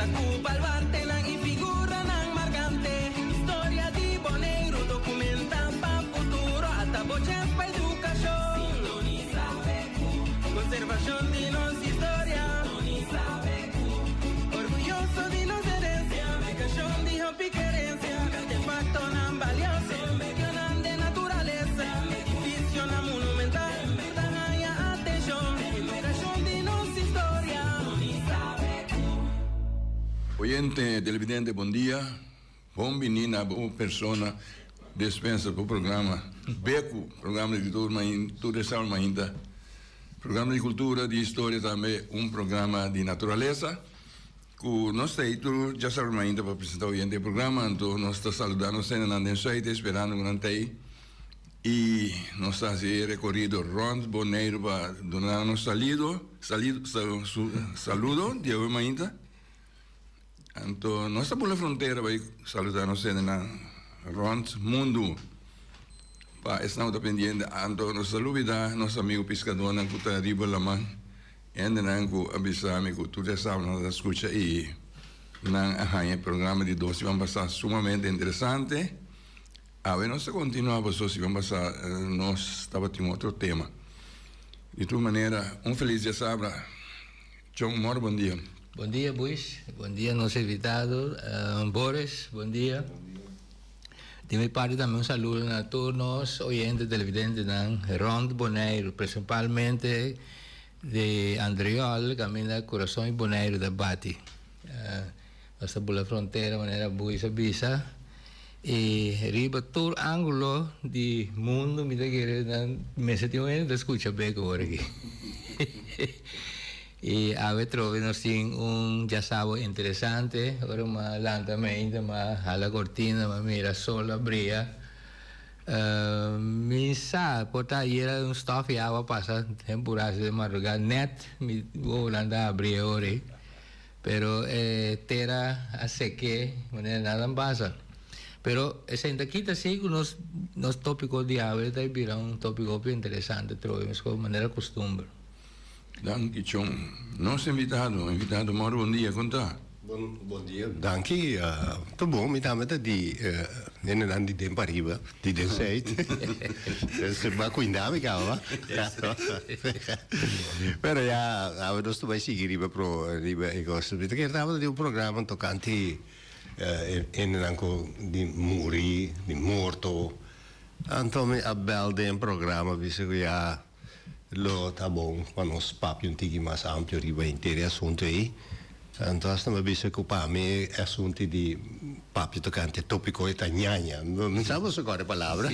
Ta ku baluartenan i figuranan markante. Historia di Boneiru dokumentá pa futuro. Ata bo chèns pa edukashon. Sintonisá BQ. Konservashon di nos historia. Sintonisá BQ. Orguyoso di nos herensia. Publikashon di hopi kerensia. Artefaktonan balioso. Medionan den naturalesa. Edifisionan monumental. Tur ta haña atenshon. Edukashon di nos historia. Oyente, televidente bon dia. Bon bini na bo persona despensa bo programa Beku, programa di tur mainta, tur djasaber mainta. Programa di cultura, di historia tambe un programa di naturalesa cu nos ta ei tur djasaber mainta pa presenta oyente e programa. Anto nos ta saluda nos hendenan den suite esperando cu nan ta ei. I nos ta hasi e rekorido rònt Boneiru pa duna nan nos salido, salido, su saludo di awe mainta. Anto nos ta bula frontera bai saluda nos hendenan rònt mundu pa esnan ku ta pendiente. Anto nos ta lubida nos amigu piskadónan ku ta riba laman, hendenan ku a bisa mi ku tur djasabu nan ta skucha i nan a haña e programa di dos siman pasá sumamente interesante. Awe nos ta kontinuá pasobra siman pasá nos tabatin otro tema. Di tur manera, un felis diasabra. Chon Mor, bon dia. Bon dia Buis, bon dia nos invitado Boris, bon dia. Di mi parti tambe un saludo na tur nos oyente televidentenan rond Boneiru, principalmente di Andriol kaminda kurason di Boneiru ta bati. Nos ta bula frontera manera Buis a bisa y riba tur angulo di mundo mi ta kere nan mester tin un hende ta scucha bek awor aki. Y awe trobe nos tin un djasabo interesante ora mi a lanta mainta mi a hala cortina mi a mira sol a bria mi sa por ta ayera un stof y awa pasa temporada den madruga net mi wowonan ta abri awor ei. Pero e tera a seké manera nada a pasa. Pero esei no ta kita si ku nos nos tópiko di awe ta bira un tópiko hopi interesante trobe meskos manera kustumber. Danki Chon. Nos invitado, invitado Mauro bon dia, kon ta? Bon bon dia, danki. Ta bon, mi tambe ta di hendenan di den pariba. Di den seit. Se ba cuinda mi caba. Pero ya, awe nos ta bai sigui riba pro riba e cos. Mi ta kere tabata di un programa tocante hendenan cu di muri, di morto. Anto mi a bel den programa bisa cu ya Lo ta bon pa nos papia un tiki mas amplio riba henter e asuntu ei. Anto hasta mi a bisa ku pa mi e asuntu di papia tokante e topiko ei ta ñaña. Mi sa boso kòrda e palabra.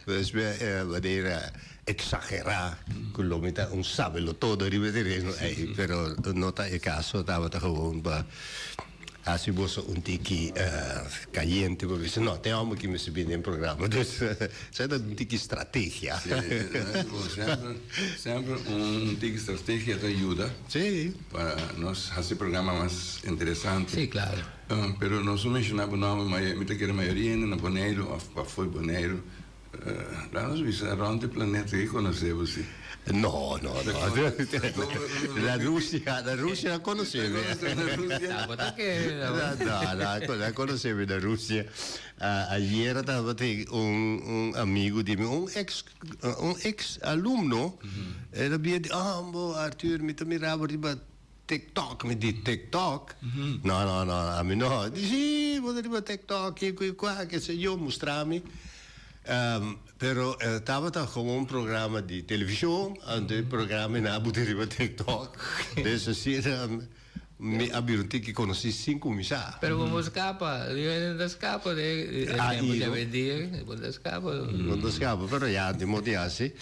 Pues mi a manera eksagerá ku lo mi ta un sabelotodo riba e tereno ei, pero no ta e kaso. Tabata gewoon pa Hasi boso un tiki cayente bo bisa no ten homber ki mester bini den programa dus esei ta un tiki strategia. Si semper semper un tiki strategia ta yuda pa nos hasi programa mas interesante. Si claro. Pero nos no menciona bo nomber mi ta kere mayoria hende na Boneiru of pafo di Boneiru. Laat nos bisa rond e planeta ki conoce bo si. No, no, no. Na Rusia, na Rusia nan conoce mi. Tabata ke. No, no, nan conoce mi na Rusia. Ayera tabatin un un amigo di mi, un ex un ex alumno, el a bia di, oh, bo Arthur, mi ta mira bo riba TikTok, mi di TikTok? No, no, no, ami no. Di si, bo ta riba TikTok, kiko i kua, ke se yo, mustra mi. Pero e tabata komo un programa di televishon, anto e programa nan a buta riba TikTok. Dus asina mi a bira un tiki konosí sin kuminsá. Pero bo por skapa, bo ta skapa de e tempo di awendia, bo ta skapa. Bo ta skapa, pero ya di modo di hasi.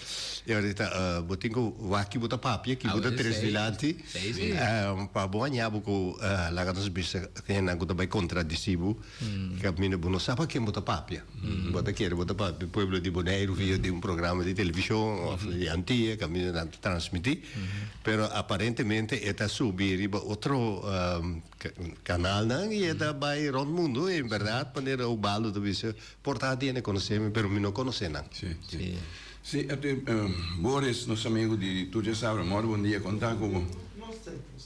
I ahorita bo tin ku wak ki bo ta papia, ki bo ta tres dilanti, pa bo haña bo ku laga nos bisa hendenan ku ta bai kontradisí bo, kaminda bo no sa pa ken bo ta papia. Bo ta kere bo ta papia pueblo di Boneiru via di un programa di televishon òf di Antia kaminda nan ta transmití, pero aparentemente e ta subi riba otro kanalnan i e ta bai rònt mundu i en bèrdat manera Ubaldo ta bisa por ta hende konosé mi pero mi no konosé nan. Sí, Boris, nos amigo di tur dja sabra, mor bon dia, kon ta ku bo?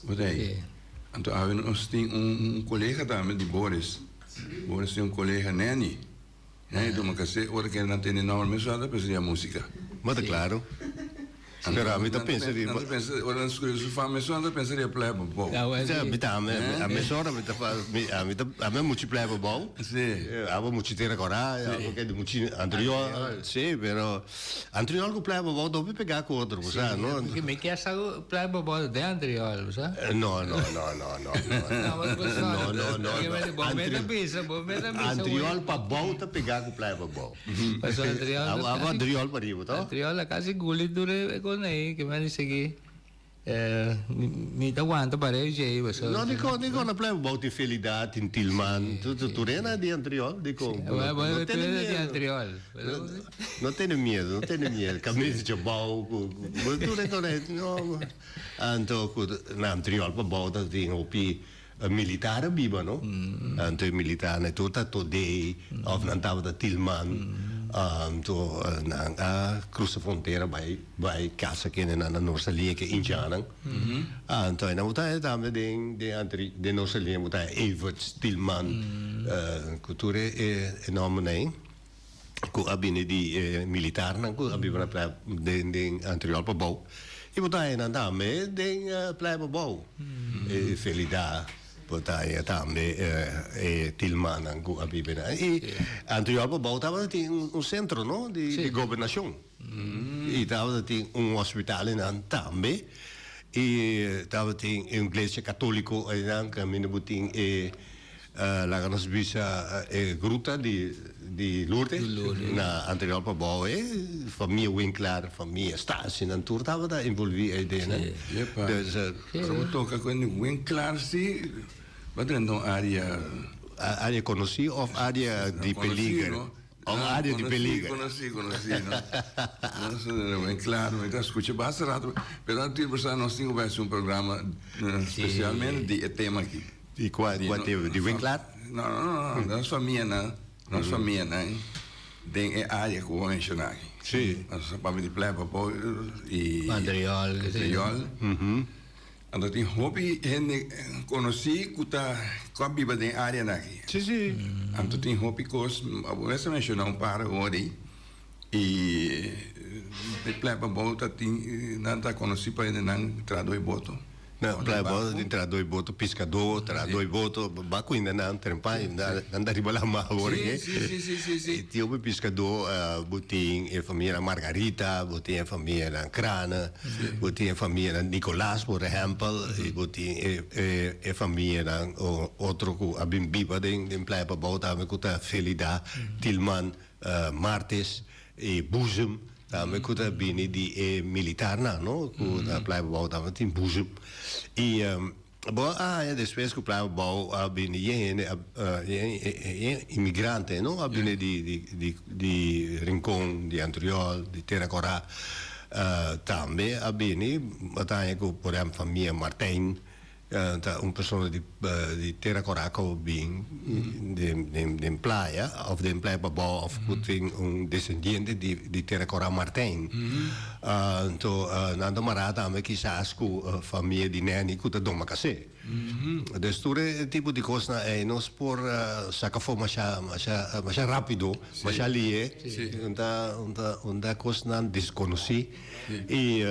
Bo ta ei? Anto awe nos tin un colega tambe di Boris. Boris tin un colega Nenny. Nenny Domacassé ora ke nan tende nomber mesora ta pensa di a musica. Ma ta claro. Pero ami ta pensa riba. Nan ta pensa ora nan scribi su fam mesora nan ta pensa riba Playa Pabou. Mi ta a mesora mi ta ami ta ami a muchi Playa Pabou. Si. Abo muchi Tera Cora, abo ke di muchi Antriol. Si, pero Antriol ku Playa Pabou ta hopi pegá ku otro, bo sa, no? Si, mi kier sa ku Playa Pabou ta den Antriol, bo sa? No, no, no, no, no. No, no, no, no. Bo mes ta bisa, bo mes ta bisa. Antriol Pabou ta pegá ku Playa Pabou. Pasobra Antriol ta Abo Antriol pariba, to? Antriol a kasi guli tur e kos ei, ke mi a sigui. Mi ta wanta pareu djei pasobra. No dikon dikon na Playa Pabou tin Felida tin Tilman tur hende di Antriol dikon no tene miedo no tene miedo no tene miedo kaminda djabou ku tur e kos no anto ku na Antriol Pabou ta tin hopi militar a biba no anto e militarnan tur ta todei of nan tabata Tilman anto nan a crusa frontera bai bai casa kendenan na Noordsaliña ke indiannan anto nan bo ta haya tambe den den Noordsaliña bo ta haya Everts Tilman ku tur e nombernan ei ku a bini di e militarnan ku a biba na Playa den den Antriol Pabou i bo ta haña nan tambe den Playa Pabou e Felida bo ta haña tambe e Tilmannan ku a biba nan i Antriol Pabou tabata tin un sentro no di di gobernashon i tabata tin un hospital einan tambe i tabatin un iglesia katoliko einan kaminda bo tin e Laga nos bisa e gruta di di Lourdes na Antriol Pabou e famia Winklaar, famia Stasi nan tur tabata envolvi ei den nan. Yepa. Dus. Ora bo toka ku e Winklaar si bo a drenta un area. Area konosí of area di peliger? Of area di peliger? Konosí, konosí, konosí no. Winklaar mi ta skucha basta rato pero nan tin por nos tin ku bai hasi un programa spesialmente di e tema aki. Di kua kua tema? Di Winklaar? No, no, no, no. Nos famianan, nos famianan den e área ku bo menshoná aki. Sí. Nos a papia di Playa Pabou i Antriol. Antriol. Anto tin hopi hende konosí ku ta ku a biba den e áreanan aki. Sí, sí. Anto tin hopi kos, bo mes a menshoná un par awor ei, i di Playa Pabou ta tin nan ta konosí pa hendenan traha doi boto. Na Playa Boto tin traha doi boto, piskadó traha doi boto, ba kuinda nan trempa nan ta riba lama awor ke. I tin hopi piskadó, bo tin e famianan Margarita, bo tin e famianan Krane, bo tin e famianan Nicolas por ehèmpel, i bo tin e famianan otro ku a bin biba den Playa Pabou tambe ku ta Felida, Tilman, Martes i Boezem. Tambe ku ta bini di e militarnan no ku na Playa Pabou tambe tin buzum i bo a haña despues ku Playa Pabou a bini yen hende a yen imigrante no a bini di di di Rincon di Antriol di Tera Kora tambe a bini bo ta haña ku por ehempel famia Martijn. Ta un persona di di Tera Kora ku bin den den den playa òf den Playa Pabou òf ku tin un desendiente di di Tera Kora Martijn. Anto nan ta mará tambe kisas ku famia di Nenny ku ta doma kasé. Dus tur e tipo di kosnan ei nos por saka afó masha masha masha rápido, masha lihe, un ta un ta un ta kosnan deskonosí i.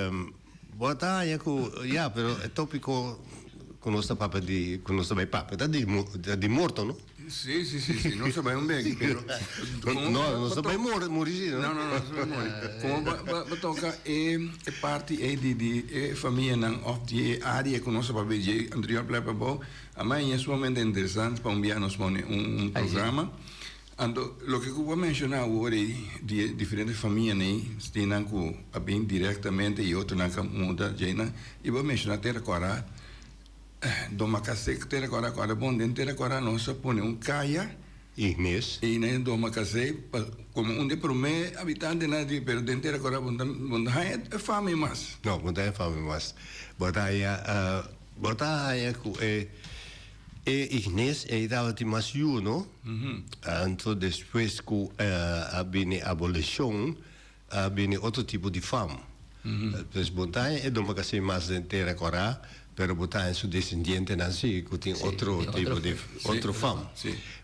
Bo ta haña ku ya, pero e tópiko ku nos ta papia di, ku nos ta bai papia ta di ta di morto, no? Sí, sí, sí, sí, nos ta bai un bek, pero No, nos ta bai muri, muri sí, no? No, no, nos ta bai muri. Komo ba ba ba toka e e parti ei di di e famianan òf di e área ku nos ta papia dje anterior Playa Pabou, a mi haña sumamente interesante pa un bia nos pone un un programa. Anto, loke ku bo a menshoná awor ei di e diferente famianan ei, tin nan ku a bin direktamente i otronan ku a muda djeinan, i bo a menshoná Tera Kòrá, Don Makasé ku Tera Kòrá, kòrda bon, den Tera Kòrá nos a pone un kaya Ignes. I nan Don Makasé pa komo un di e promé habitantenan di, pero den Tera Kòrá bo no ta bo no ta haña e fama ei mas. No, bo no ta haña e fama ei mas. Bo ta haña, bo ta haña ku e. E ignes ei tabatin mas yu, no? Anto despues ku a bini abolishon, a bini otro tipo di fam. Pues bo ta haña e Domacassé mas den Tera Kòrá, pero bo ta haña su desendientenan sí ku tin otro tipo di otro fam.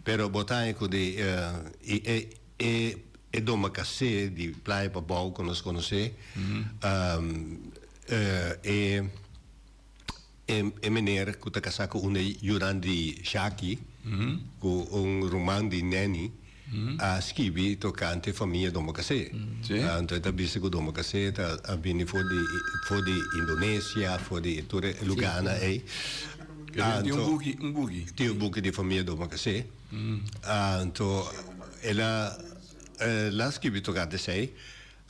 Pero bo ta haña ku di e e e Domacassé di Playa Pabou ku nos konosé e E meneer ku ta kasá ku un di yunan di Shaki, ku un ruman di Nenny, a skibi tokante famia Dombakasé. Anto e ta bisa ku Dombakasé ta a bini for di for di Indonesia, for di tur e lugánan ei. Tin un buki, un buki. Tin un buki di famia Dombakasé. Anto el a el a skibi tokante esei.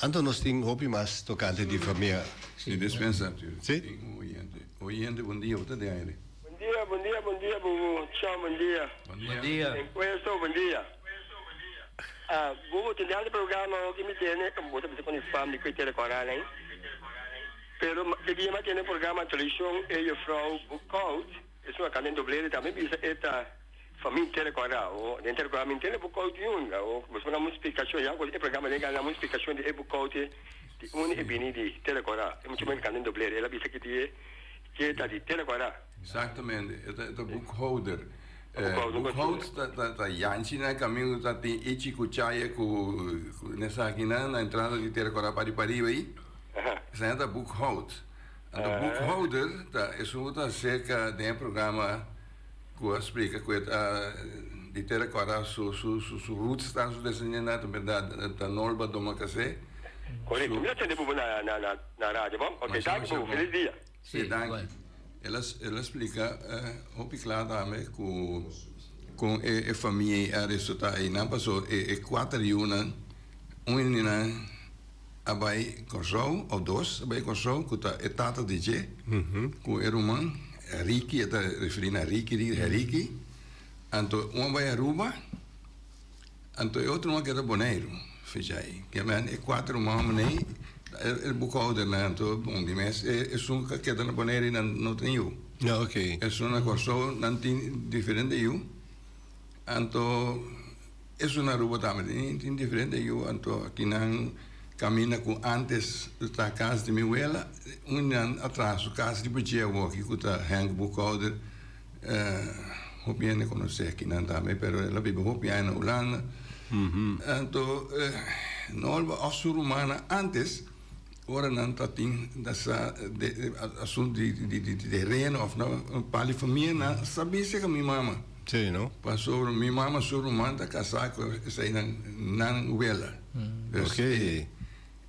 Anto nos tin hopi mas tokante di famia. Si despensa. Si. Tin un oyente. Oyente bon dia, bo ta den aire. Bon dia, bon dia, bon dia Bubu. Tjò, bon dia. Bon dia. Bon dia. Encuesto, bon dia. Ah, Bubu, tin den programa hopi mi tene, bo ta bisa con e fam di Koe Tere Koranan. Pero te dia mi a tene programa televishon e juffrouw Boekhout, esun a kanta den doblede tambe bisa e ta Famia Tera Kòrá o den Tera Kòrá mi ntende boekhoud yunga o bo spera un splikashon ya ku e programa den gana un splikashon di e boekhoud di unda e bini di Tera Kòrá e mucha muhé kanta den doblera el a bisa ki di e ke ta di Tera Kòrá. Exactamente, e ta e ta boekhouder. Boekhouder, Boekhoud ta ta ta yanchi na kaminda ta tin ichi ku chaya ku ku nesakinan na entrada di Tera Kòrá pa di pariba ei. Esei ta boekhoud. Anto boekhouder ta esun ku ta aserka den e programa. Ku a splika ku e ta di tera kòrda su su su roots ta su desendiente ta berdad ta Norba Domacassé. Korekto, mi a tende bubu na na na radio bon. Ok, danki bubu, felis dia. Si, danki. El a el a splika hopi kla tambe ku kon e e famia ei a resulta einan paso e e kuater yunan un di nan a bai Kòrsou òf dos a bai Kòrsou ku ta e tata di dje ku e ruman Ricky e ta referí na Ricky Ricky anto un a bai Aruba anto e otro un a keda Boneiru fecha ei ke men e kuater ruman homber ei e boekhoudernan anto bon di mes esun ku a keda na Boneiru nan no tin yu esun na Kòrsou nan tin diferente yu anto. Esun na Aruba tambe tin tin diferente yu anto akinan kaminda ku antes ta kas di mi wela un di nan a traha su kas riba dje awoki ku ta Henk Boekhouder hopi hende konosé akinan tambe pero el a biba hopi aña na Hulanda anto Norba òf su rumannan antes ora nan ta tin sa asuntu di tereno òf pa di famia nan sa bisa ku mi mama. Sí, no? Pasobra mi mama su ruman ta kasá ku eseinan nan wela. Dus Ok.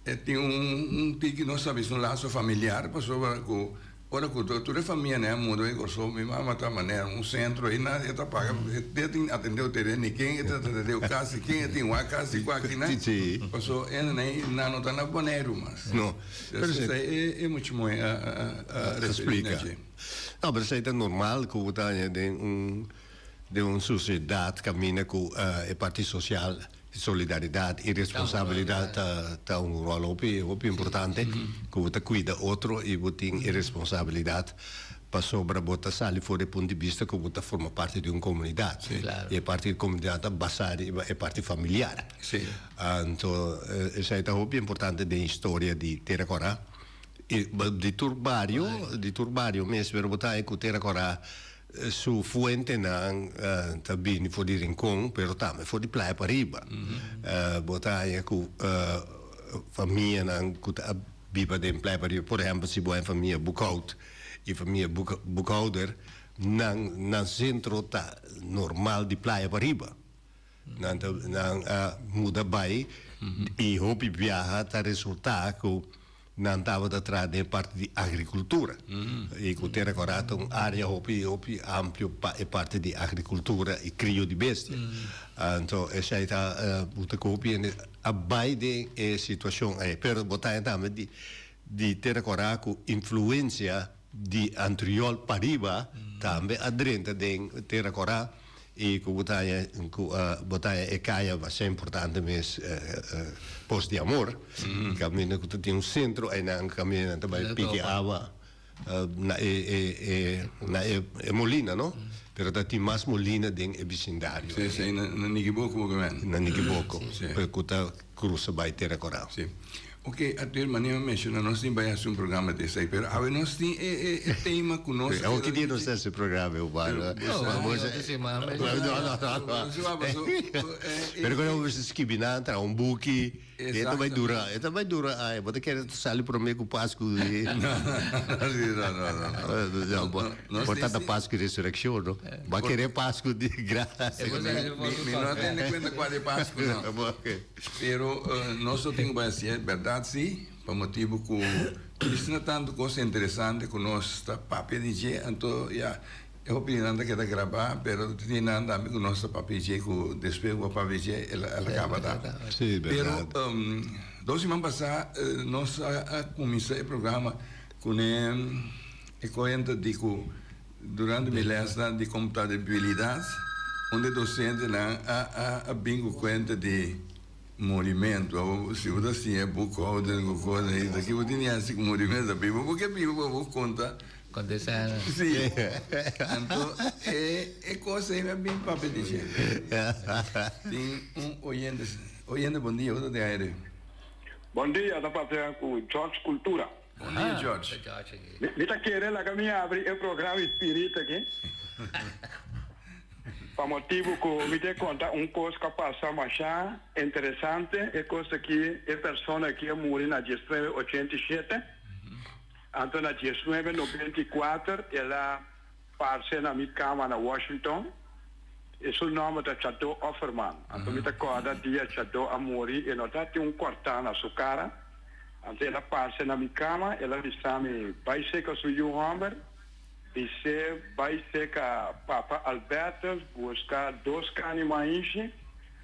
e tin un un tiki nos ta bisa un laso familiar pasobra ku ora ku tur e famianan a muda bai Kòrsou mi mama ta manera un sentro ei nan e ta paga e tin atendé e tereno di ken e ta atendé e kas di ken e tin wak kas di kua kinan Sí. pasobra e nan no ta na Boneiru mas. No. Dus Pero si. esei e mucha muhé a a referí na Splika. dje. No, pero esei ta normal ku bo ta haña den un den un sosiedat kaminda ku e parti sosial, solidaridat i responsabilidat ta ta un ròl hopi hopi importante ku bo ta kuida otro i bo tin e responsabilidat pasobra bo ta sali for di e punto di bista ku bo ta forma parti di un komunidat i e parti di komunidat ta basá riba e parti familiar. Anto esei ta hopi importante den historia di Tera Kòrá. I di tur bario, di tur bario mes, pero bo ta haña ku Tera Kòrá su fuentenan ta bini for di Rincon, pero tambe for di Playa Pariba. Bo ta haña ku famianan ku ta biba den Playa Pariba, por ehèmpel si bo haña famia Boekhout i famia Boekhouder, nan nan sentro ta normal di Playa Pariba. Nan ta nan a muda bai i hopi biaha ta resultá ku nan tabata traha den e parti di agrikultura. I ku Tera Kòrá ta un área hopi hopi amplio pa e parti di agrikultura i krio di bestia. Anto esei ta bo ta ku hopi hende a bai den e situashon ei. Pero bo ta haña tambe di di Tera Kòrá ku influensia di Antriol pariba tambe a drenta den Tera Kòrá. I ku bo ta haña ku bo ta haña e kaya masha importante mes Pos di Amor kaminda ku ta tin un sentro einan kaminda nan ta bai piki awa na e e e na e e molina no pero ta tin mas molina den e bisindario. Si si na Nikiboko bo ke men. Na Nikiboko ku ta krusa bai Tera Koral. Si. Ok, Arthur, manera mi menciona, nos tin bai haci un programa di esey, pero awe nos tin e, e, e tema cu nos... Awe ki dia nos ta haci programa, meu mano? No, otro siman. No, no, no, no. Pero cu nos mester skibi nan, traha un buki, e ta bai dura, e ta bai dura, ay, bo ta kere ta sali prome cu Pascu. No, no, no, no. No, por ta ta Pascu y Resurreccion, no? Bo a kere Pascu di gracia. Mi no a tene cuenta cua di Pascu, no. Pero nos lo tin ku bai hasié, bèrdat sí, pa motibu ku asina tantu kos interesante ku nos ta papia di dje, anto ya, e hopi di nan ta keda grabá, pero tin nan tambe ku nos ta papia di dje ku despues ku bo a papia di dje el a kaba ta. Sí, bèrdat. Pero dos siman pasá nos a kuminsá e programa kuné e kuenta di ku Durante mi lèsnan di komptabilidat, un di e dosentenan a bin ku kuenta di murimentu. Awor, si bo ta siña boekhouden ku kos ei, ta ki bo tin di hasi ku murimentu? Ta biba bo ke biba pa bo konta. Konta esena. Sí. Anto, e kos ei mi a bin papia di dje. Tin un oyente. Oyente, bon dia. Bo ta den aire. Bon dia. Ta papia ku George Cultura. Bon dia George. Mi ta kere laga mi abri e programa Spirit aki pa motibu ku mi te konta un kos ku a pasa masha interesante. E kos aki e persona aki a muri na diesnuebe ochenta i shete, anto na diesnuebe nobenta i kuater el a parse na mi kama na Washington. E su nòmber ta Chadó Offerman. Anto mi ta kòrda dia Chadó a muri e no ta tin un kòrtá na su kara. Anto el a parse na mi kama, el a bisa mi, Bai seka su yu hòmber, bis'é bai seka Papa Albertus buska dos kani maishi,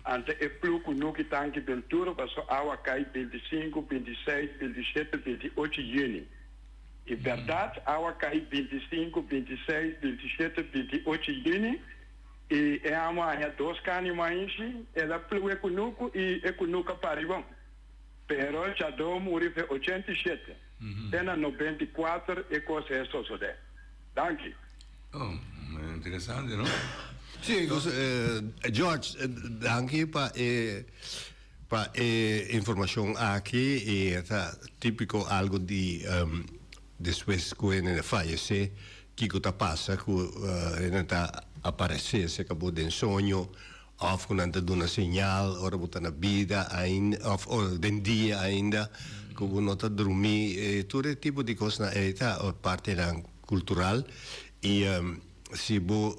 anto e plu ku nuki tanki Benturo paso awa kai bintisinku, bintiseis, bintishete, bintiocho yüni. I bèrdat, awa kai bintisinku, bintiseis, bintishete, bintiocho yüni, i e amo a haña dos kani maishi, el a plu e kunuku i e kunuku a pari bon. Pero Chadó muri fe 87, te na 94 e kos e sosodé. Danki. Oh, interesante, no? Sí, George, danki pa e pa e informashon aki i ta típiko algu di despues ku hende a fayesé kiko ta pasa ku hende ta aparesé serka bo den soño Of ku nan ta duna señal ora bo ta na bida ainda of den dia ainda ku bo no ta drumí. Tur e tipo di kosnan ei ta partenan kultural i si bo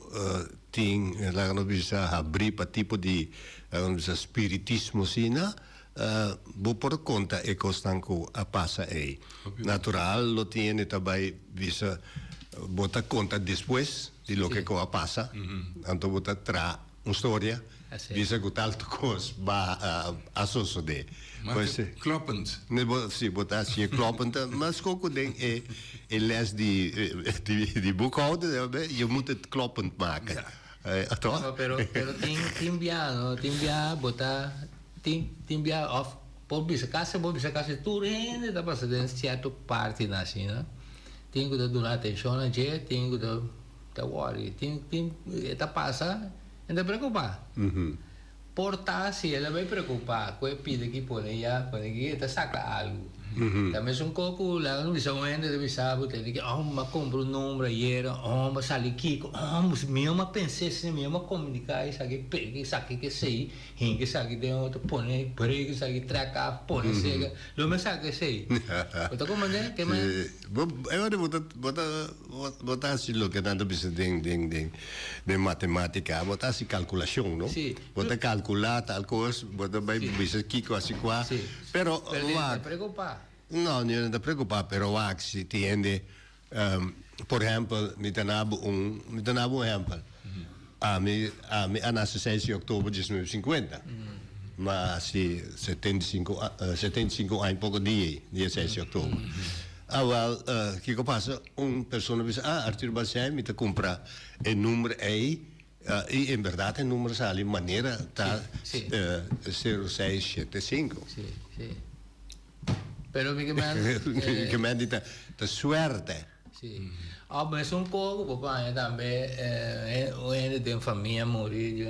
tin laga nos bisa habrí pa tipo di laga nos bisa spiritismo asina bo por konta e kosnan ku a pasa ei. Natural lo tin hende ta bai bisa bo ta konta despues. Di loke ku a pasa, anto bo ta traha un storia, bisa ku tal kos ba a sosodé. Mas kloppend. Si, bo ta hasié kloppend, mas koko den e les di di boekhouden, je moet het kloppend maken. Toch? Pero tin tin bia no, tin bia bo ta tin tin bia òf por bisa kasi por bisa kasi tur hende ta pasa den sierto partinan asina. Tin ku ta duna atenshon na dje, tin ku ta ta wòri, tin tin e ta pasa e ta preokupá. Por ta si el a bai preokupá ku e pida ki pone ya, pone aki, e ta saka algu. Ta mesun kos ku laga no bisa un hende ta bisa bo tene ki oh mi a kumpra un number ayera, oh mi a sali kiko, oh mi a pens'é asina, mi a komuniká esaki, pega esaki ku esei. Hinka esaki den otro, pone break esaki, trek af, pone sega. Lo me saka esei. Bo ta comprende? Ke men. Bo, e ora bo ta, bo ta, bo ta hasi loke nan ta bisa den, den, den, den matematica, bo ta hasi calculacion, no? Si. Bo ta calcula tal cos, bo ta bai bisa kico hasi cua. Si. Pero, Pero den wak. ta preocupa. No, ni no ta preocupa, pero wak si tin hende. Por ehempel, mi ta na bo un, mi ta na bo un ehempel. Ami, ami a nase seis di oktober diesnuebe sinkuenta. Ma si 75, 75 aña poko dia ei, dia seis di oktober. Awel, kiko pasa? Un persona bisa, ah, Arturo Balsei, mi ta kumpra e number ei, i en bèrdat e number sali manera ta sero seis shete sinku. Si, si. Pero mi ke men. Mi ke men di ta suerte. Sí. Òf mesun kos ku bo por haña tambe un hende den famia muri,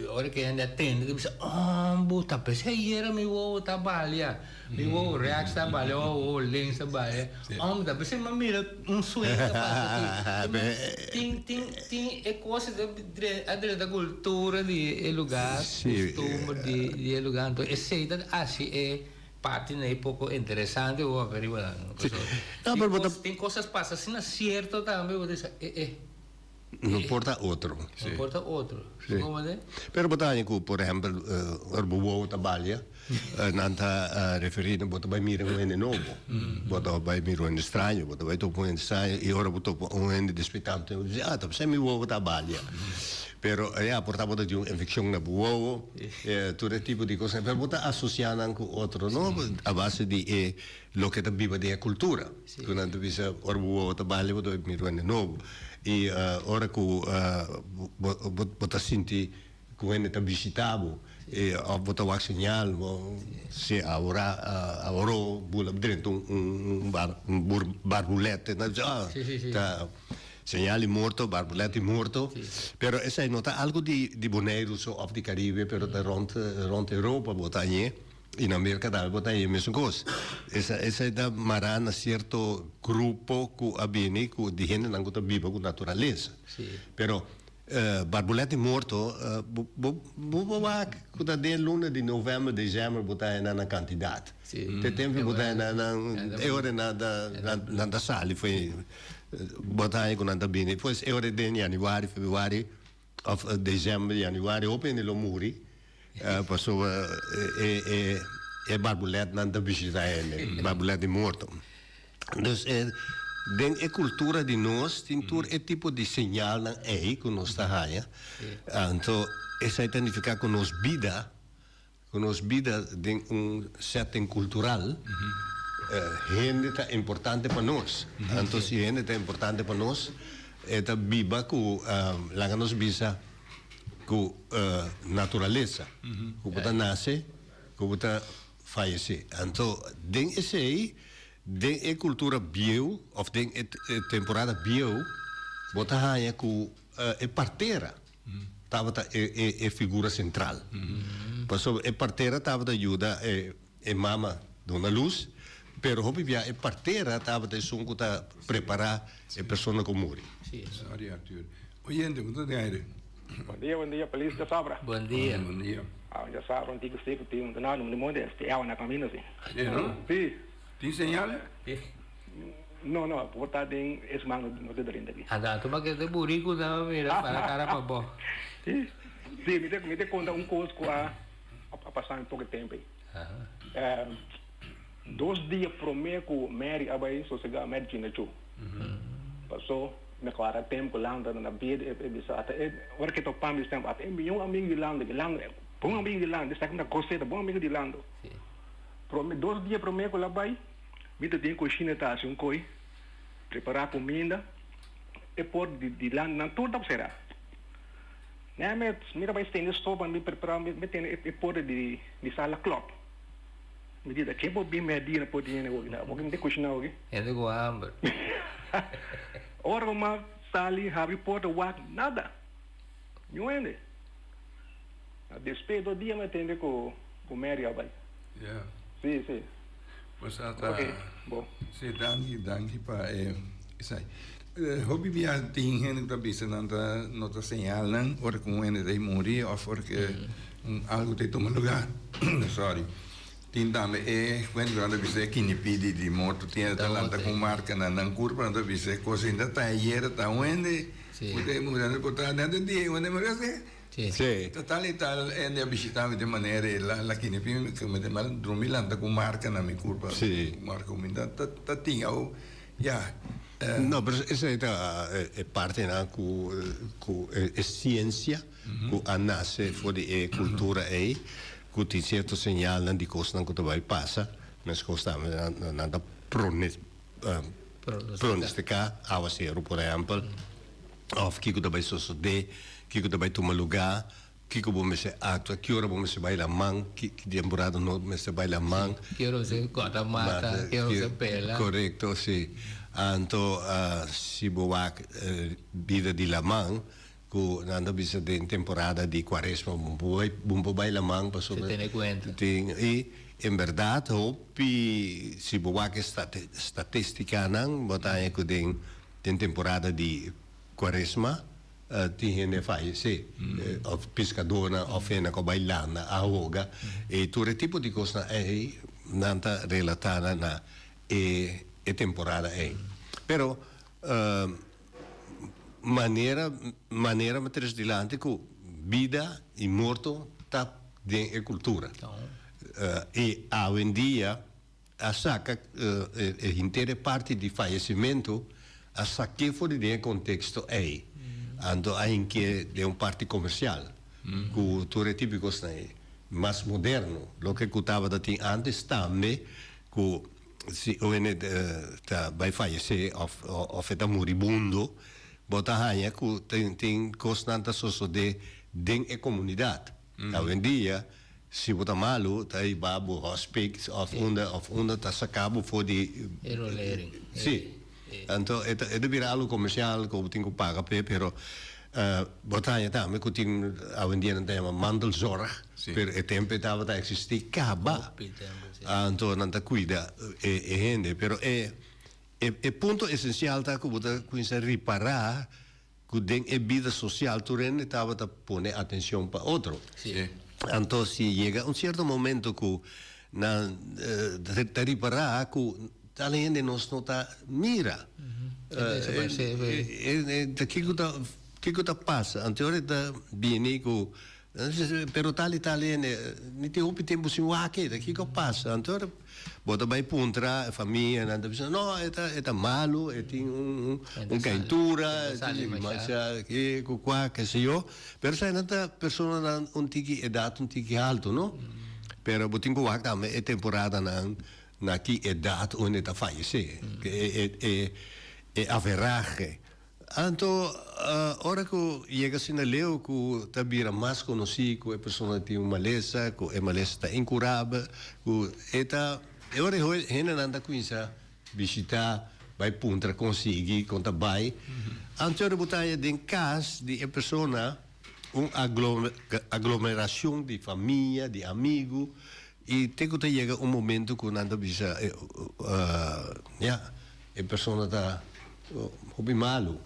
ora ku e hende a tende ta bisa, Ombu, ta p'esei ayera mi wowo ta balia, mi wowo rèks ta balia òf wowo links ta balia. Ombu, ta p'esei mi a mira un sueño ta pasa aki. Tin, tin, tin e kos a drenta kultura di e lugá, kustumber di e lugá. Anto esei ta hasi e Parti na e poco interesante bo papia riba nan. Sí. Pasobra No, pero bo ta. tin cosas pasa asina cierto tambe bo ta bisa e e. No por ta otro. No por ta otro. Sí. Bo comprende? Pero bo ta haña cu, por ehempel, ora bo wowo ta balia, nan ta referi na bo ta bay mira un hende nobo. Bo ta bay mira un hende straño, bo ta bay topa un hende straño y ora bo topa un hende despetante bo ta bisa, ah, ta p'esei mi wowo ta balia. Pero ya, por ta bo ta tin un infeccion na bo wowo. Tur e tipo di cosnan, pero bo ta asocia nan cu otro, no? A base di e loke ta biba den e cultura. Cu nan ta bisa, ora bo wowo ta bali, bo ta mira hende nobo. Y ora cu bo ta sinti cu hende ta bishita bo, of bo ta wak señal, bo si awora aworo bula drenta un barbulete, nan ta bisa, ah, ta. Señal di morto, barbulet di morto. Pero esei no ta algo di di Boneiru so of di Caribe, pero ta rond rond Europa bo ta hañ'é y na Merca tambe bo ta hañ'é mesun cos. Esa esei ta mará na cierto grupo cu a bini cu di hendenan cu ta biba cu naturalesa. Pero barbulet di morto bo bo bo wak cu ta den luna di november, december bo ta haña nan na cantidad. Te tempo bo ta haña nan e ora nan ta nan ta sali fo'i Bo ta haña ku nan ta bini. Pues e ora den januari, februari òf desèmber, januari hopi hende lo muri pasobra e e barbulètnan ta bishitá hende, barbulèt di morto. Dus e den e kultura di nos tin tur e tipo di señalnan ei ku nos ta haña. Anto esei ta nifiká ku nos bida Ku nos bida den un setting kultural, hende ta importante pa nos. Anto si hende ta importante pa nos, e ta biba ku, laga nos bisa, ku naturalesa. Ku bo ta nase, ku bo ta fayesé. Anto den esei, den e kultura bieu òf den e temporada bieu, bo ta haña ku e partera. Tabata e figura sentral. Pasobra e partera tabata yuda e mama duna lus, pero hopi bia e partera tabata esun ku ta prepará e persona ku muri. Sorry Arthur. Oyente, ku ta den aire? Bon dia, bon dia, feliz djasabra. Bon dia. Bon dia. Ah, djasabra un tiki seku tin un nada, un monte este awa na camino si. E no? Si. Tin señal? No, no, por ta den e siman no ta drenta aki. Anda, tuma ke te buriku ta mira para kara pa bo. Si, mi ta mi ta konta un kos ku a a pasa mi poko tempu ei. Dos dia promé ku Mary a bai sosegá, Mary Chinachú, pasó mi a kòrda tempu ku Lando na bida e bisa ata e ora ke topa mi semper ata e mihó amigu di Lando, Lando e bon amigu di Lando, esaki mi ta gos'é, ta bon amigu di Lando. Promé dos dia promé ku el a bai. Mi ta den kushina ta hasi un koi, prepará kuminda, e por di dilanti nan tur ta será. Nè mi mi ta bai stende stof pa mi prepará mi tende e porta di di sala klòp. Mi di ta ken por bin mèdia na por di hende awoki na awoki mi ta kushina awoki. Hende ku hamber. Ora ku mi sali habri porta wak nada, niun hende. Despues dos dia mi a tende ku ku Mary a bai. Yeah. Si, si. Pues ata. Ok, bo. Si, danki, danki pa e esai. Hopi bia tin hende ku ta bisa nan ta nota señalnan ora ku un hende ta muri òf ora ku algu ta tuma lugá. Sorry. Tin tambe e hende ku nan ta bisa e kinipí di morto tin hende ta lanta ku marka na nan kurpa nan ta bisa e kos ainda ta ayera ta un hende ku ta muri nan ta por ta nan ta di un hende muri así. Sí. Ta tal y tal hende a bishita mi den manera e la la kini pi mi mi den mal drumi lanta ku marka na mi kurpa. Sí. Marka ku mi ta ta ta tin au ya. No, pero esei ta e partenan ku ku e siensia ku a nase for di e kultura ei ku tin sierto señalnan di kosnan ku ta bai pasa. Meskos tambe nan nan ta prone pronostiká awaseru por ehèmpel. Òf kiko ta bai sosodé, kiko ta bai tuma lugá, kiko bo mester aktua, ki ora bo mester bai laman, ki temporada no mester bai laman. Ki ora bo mester kòrta mata, ki ora bo mester pela. Korekto, si. Anto si bo wak bida di laman ku nan ta bisa den temporada di kuaresma bo no por bai laman pasobra tin i en bèrdat hopi si bo wak e statistikanan bo ta haña ku den temporada di kuaresma tin hende a fayesé òf piskadónan òf hende ku a bai landa a hoga i tur e tipo di kosnan ei nan ta relatá na e temporada ei. Pero manera manera mi tres dilanti ku bida i morto ta den e kultura. I awendia a saka e henter e parti di fayesimentu a sak'é for di den e konteksto ei. Anto a hink'é den un parti komersial ku tur e tipo di kosnan ei mas moderno. Loke ku tabata tin ántes tambe ku si un hende ta bai fayesé òf òf e ta muribundo, bo ta haña ku tin tin kosnan ta sosodé den e komunidat. Awendia si bo ta malu ta hiba bo hospix òf unda òf unda ta saka bo for di. E rolering. Si. Anto e ta e ta bira algu komersial ku bo tin ku paga p'e pero bo ta haña tambe ku tin awendia nan ta yama mantelzorg pero e tempu e tabata eksistí kaba. Anto nan ta kuida e e hende pero e e punto esensial ta ku bo ta kuminsá ripará ku den e bida sosial tur hende tabata pone atenshon pa otro. Anto si yega un sierto momento ku nan ta ripará ku tal hende nos no ta mira. Ta kiko ta kiko ta pasa? Anto ora ta bini ku pero tal i tal hende mi tin hopi tempu sin wak e, ta kiko a pasa? Anto ora Bo ta bai puntra e famia, nan ta bisa, no, e ta, e ta malu, e tin un, un caintura, e tin masha ke ku kua, ke se yo. Pero esei nan ta personanan un tiki edat un tiki haltu, no? Pero bo tin ku wak tambe e temporadanan na ki edat un hende ta fayesé, e, e, e, e averahe. Anto, ora ku yega asina leu ku ta bira mas konosí ku e persona tin un malesa, ku e malesa ta inkurabel, ku e ta, e ora e hendenan ta kuminsá bishitá, bai puntra kon sigui, kon ta bai. Anto ora bo ta haña den kas di e persona un aglomerashon di famia, di amigu, i te ku ta yega un momento ku nan ta bisa, ya, E persona ta hopi malu.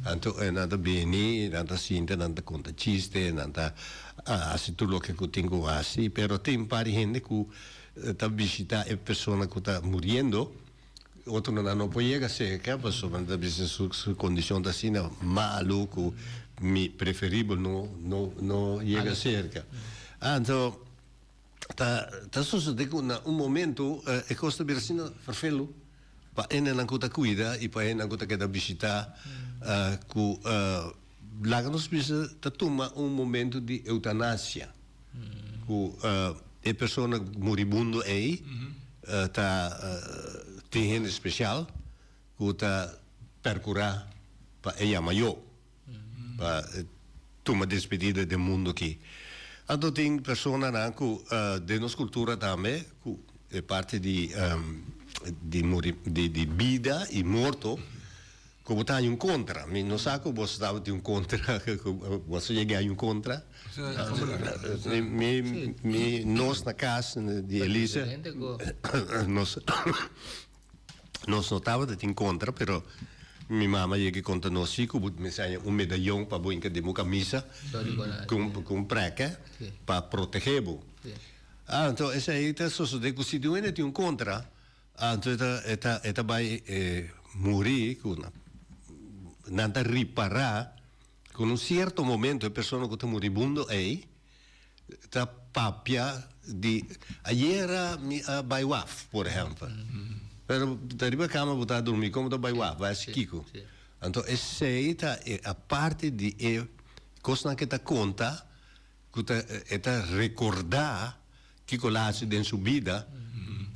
Anto nan ta bini, nan ta sinta, nan ta konta chiste, nan ta hasi tur loke ku tin ku hasi. Pero tin par di hende ku ta bishita e persona ku ta muriendo, otronan no por yega serka pasobra nan ta bisa su kondishon ta asina malu ku mi preferibel no no yega serka. Anto Ta ta sosode ku na un momento e kos ta bira asina ferfelu pa hendenan ku ta kuida i pa hendenan ku ta keda bishitá ku laga nos bisa ta tuma un momento di eutanasia ku e persona muribundo ei ta tin hende spesial ku ta perkurá pa e yama yo. Pa tuma despedida den mundo aki. Anto tin personanan ku den nos kultura tambe ku e parti di di muri di di bida i morto ku bo ta haña un kontra. Mi no sa ku boso tabatin un kontra ku boso yega haña un kontra. Mi mi nos na kas di Elisa nos Nos no tabata tin kontra, pero mi mama yega i konta nos si ku bo mester haña un medayon pa bo hinka den bo kamisa ku un preke pa protegé bo. Anto esei ta sosodé ku si di un hende tin un kontra, anto e ta e ta e ta bai muri ku nan ta ripará ku na un sierto momento e persona ku ta muribundo ei ta papia di ayera mi a bai waf por ehempel pero ta riba cama bo ta durmi como ta bai waf bai haci kico anto esey ta e aparte di e cosnan ke ta conta cu ta e ta recorda kico la haci den su bida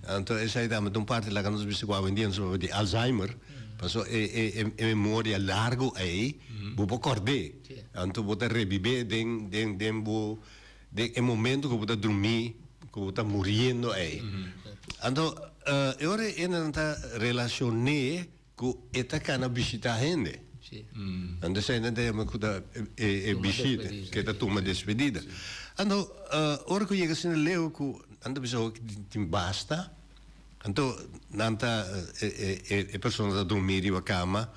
anto esey tambe ta un parti laga nos bisa cu awendia nos ta papia di Alzheimer paso e e e memoria largo ey bo por cord'e. Anto bo ta rebibé den den den bo den e momento ku bo ta drumí, ku bo ta muriendo ei. Anto e ora e nan ta relashoné. ku e ta kana bishitá hende. Anto esei nan ta yama ku ta e bishita, ku e ta tuma despedida. Anto ora ku yega asina leu ku nan ta bisa hopi tin basta, anto nan ta e persona ta drumí riba kama,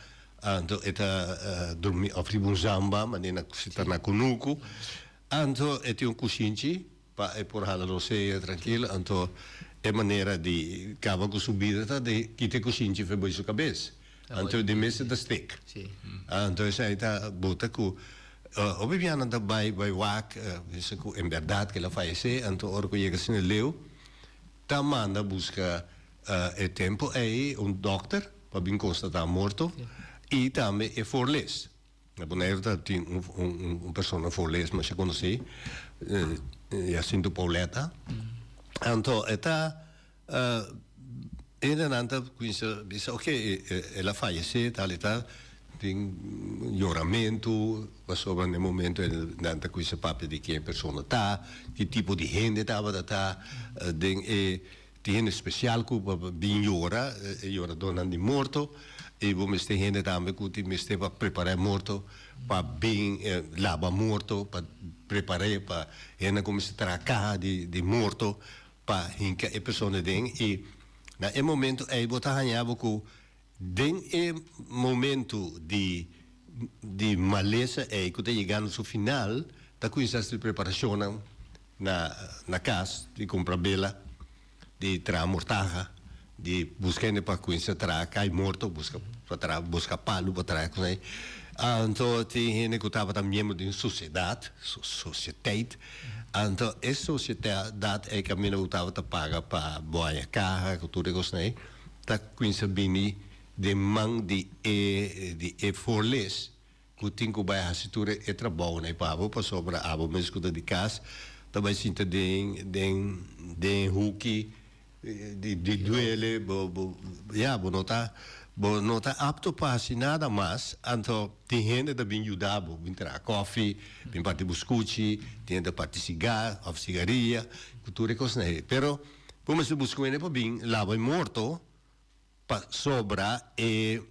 anto e ta drumí òf riba un zamba manera si ta na kunuku, anto e tin un kushinchi. Pa e por hala rosea trankil, anto e manera di kaba ku su bida ta di kita e kushinchi for bo'i su kabes. Anto di mes e ta stek. Anto esei ta bota ku hopi bianan ta bai bai wak bisa ku en bèrdat ku el a fayesé, anto ora ku yega asina leu ta manda buska e tempu ei un dòkter pa bin konstatá morto i tambe e voorles. Na Boneiru ta tin un persona voorlees masha konosí, Jacinto Pauletta. Anto e ta hendenan ta kuminsá bisa oke el a fayesé tal i tal, tin yoramentu pasobra na e momento nan ta kuminsá papia di ken e persona ta, ki tipo di hende tabata ta den e Tin hende spesial ku pa bin yora, e yoradónan di morto, i bo mester hende tambe ku tin mester pa prepará e morto, pa bin laba morto, pa prepar'é pa hende ku mester traha kaha di morto pa hinka e persona den. I na e momento ei bo ta haña bo ku den e momento di di malesa ei ku ta yegando su final, ta kuminsá hasi preparashonnan na na kas, di kumpra bela, di traha mortaha, di buska hende pa kuminsá traha kai morto, buska pa traha buska palu pa traha kos ei. Anto tin hende ku tabata miembro di un sosiedat, sosieteit, anto e sosiedat ei kaminda ku tabata paga pa bo haña kaha ku tur e kosnan ei, ta kuminsá bini den man di e di e voorles ku tin ku bai hasi tur e trabounan ei pa abo pasobra abo mes ku ta di kas ta bai sinta den den den huki di di duele bo bo ya bo no ta bo no ta apto pa hasi nada mas anto tin hende ta bin yuda bo bin traha kofi bin parti buskuchi tin hende ta parti siga òf sigaria ku tur e kosnan ei pero bo mester buska un hende pa bin laba e morto Pasobra e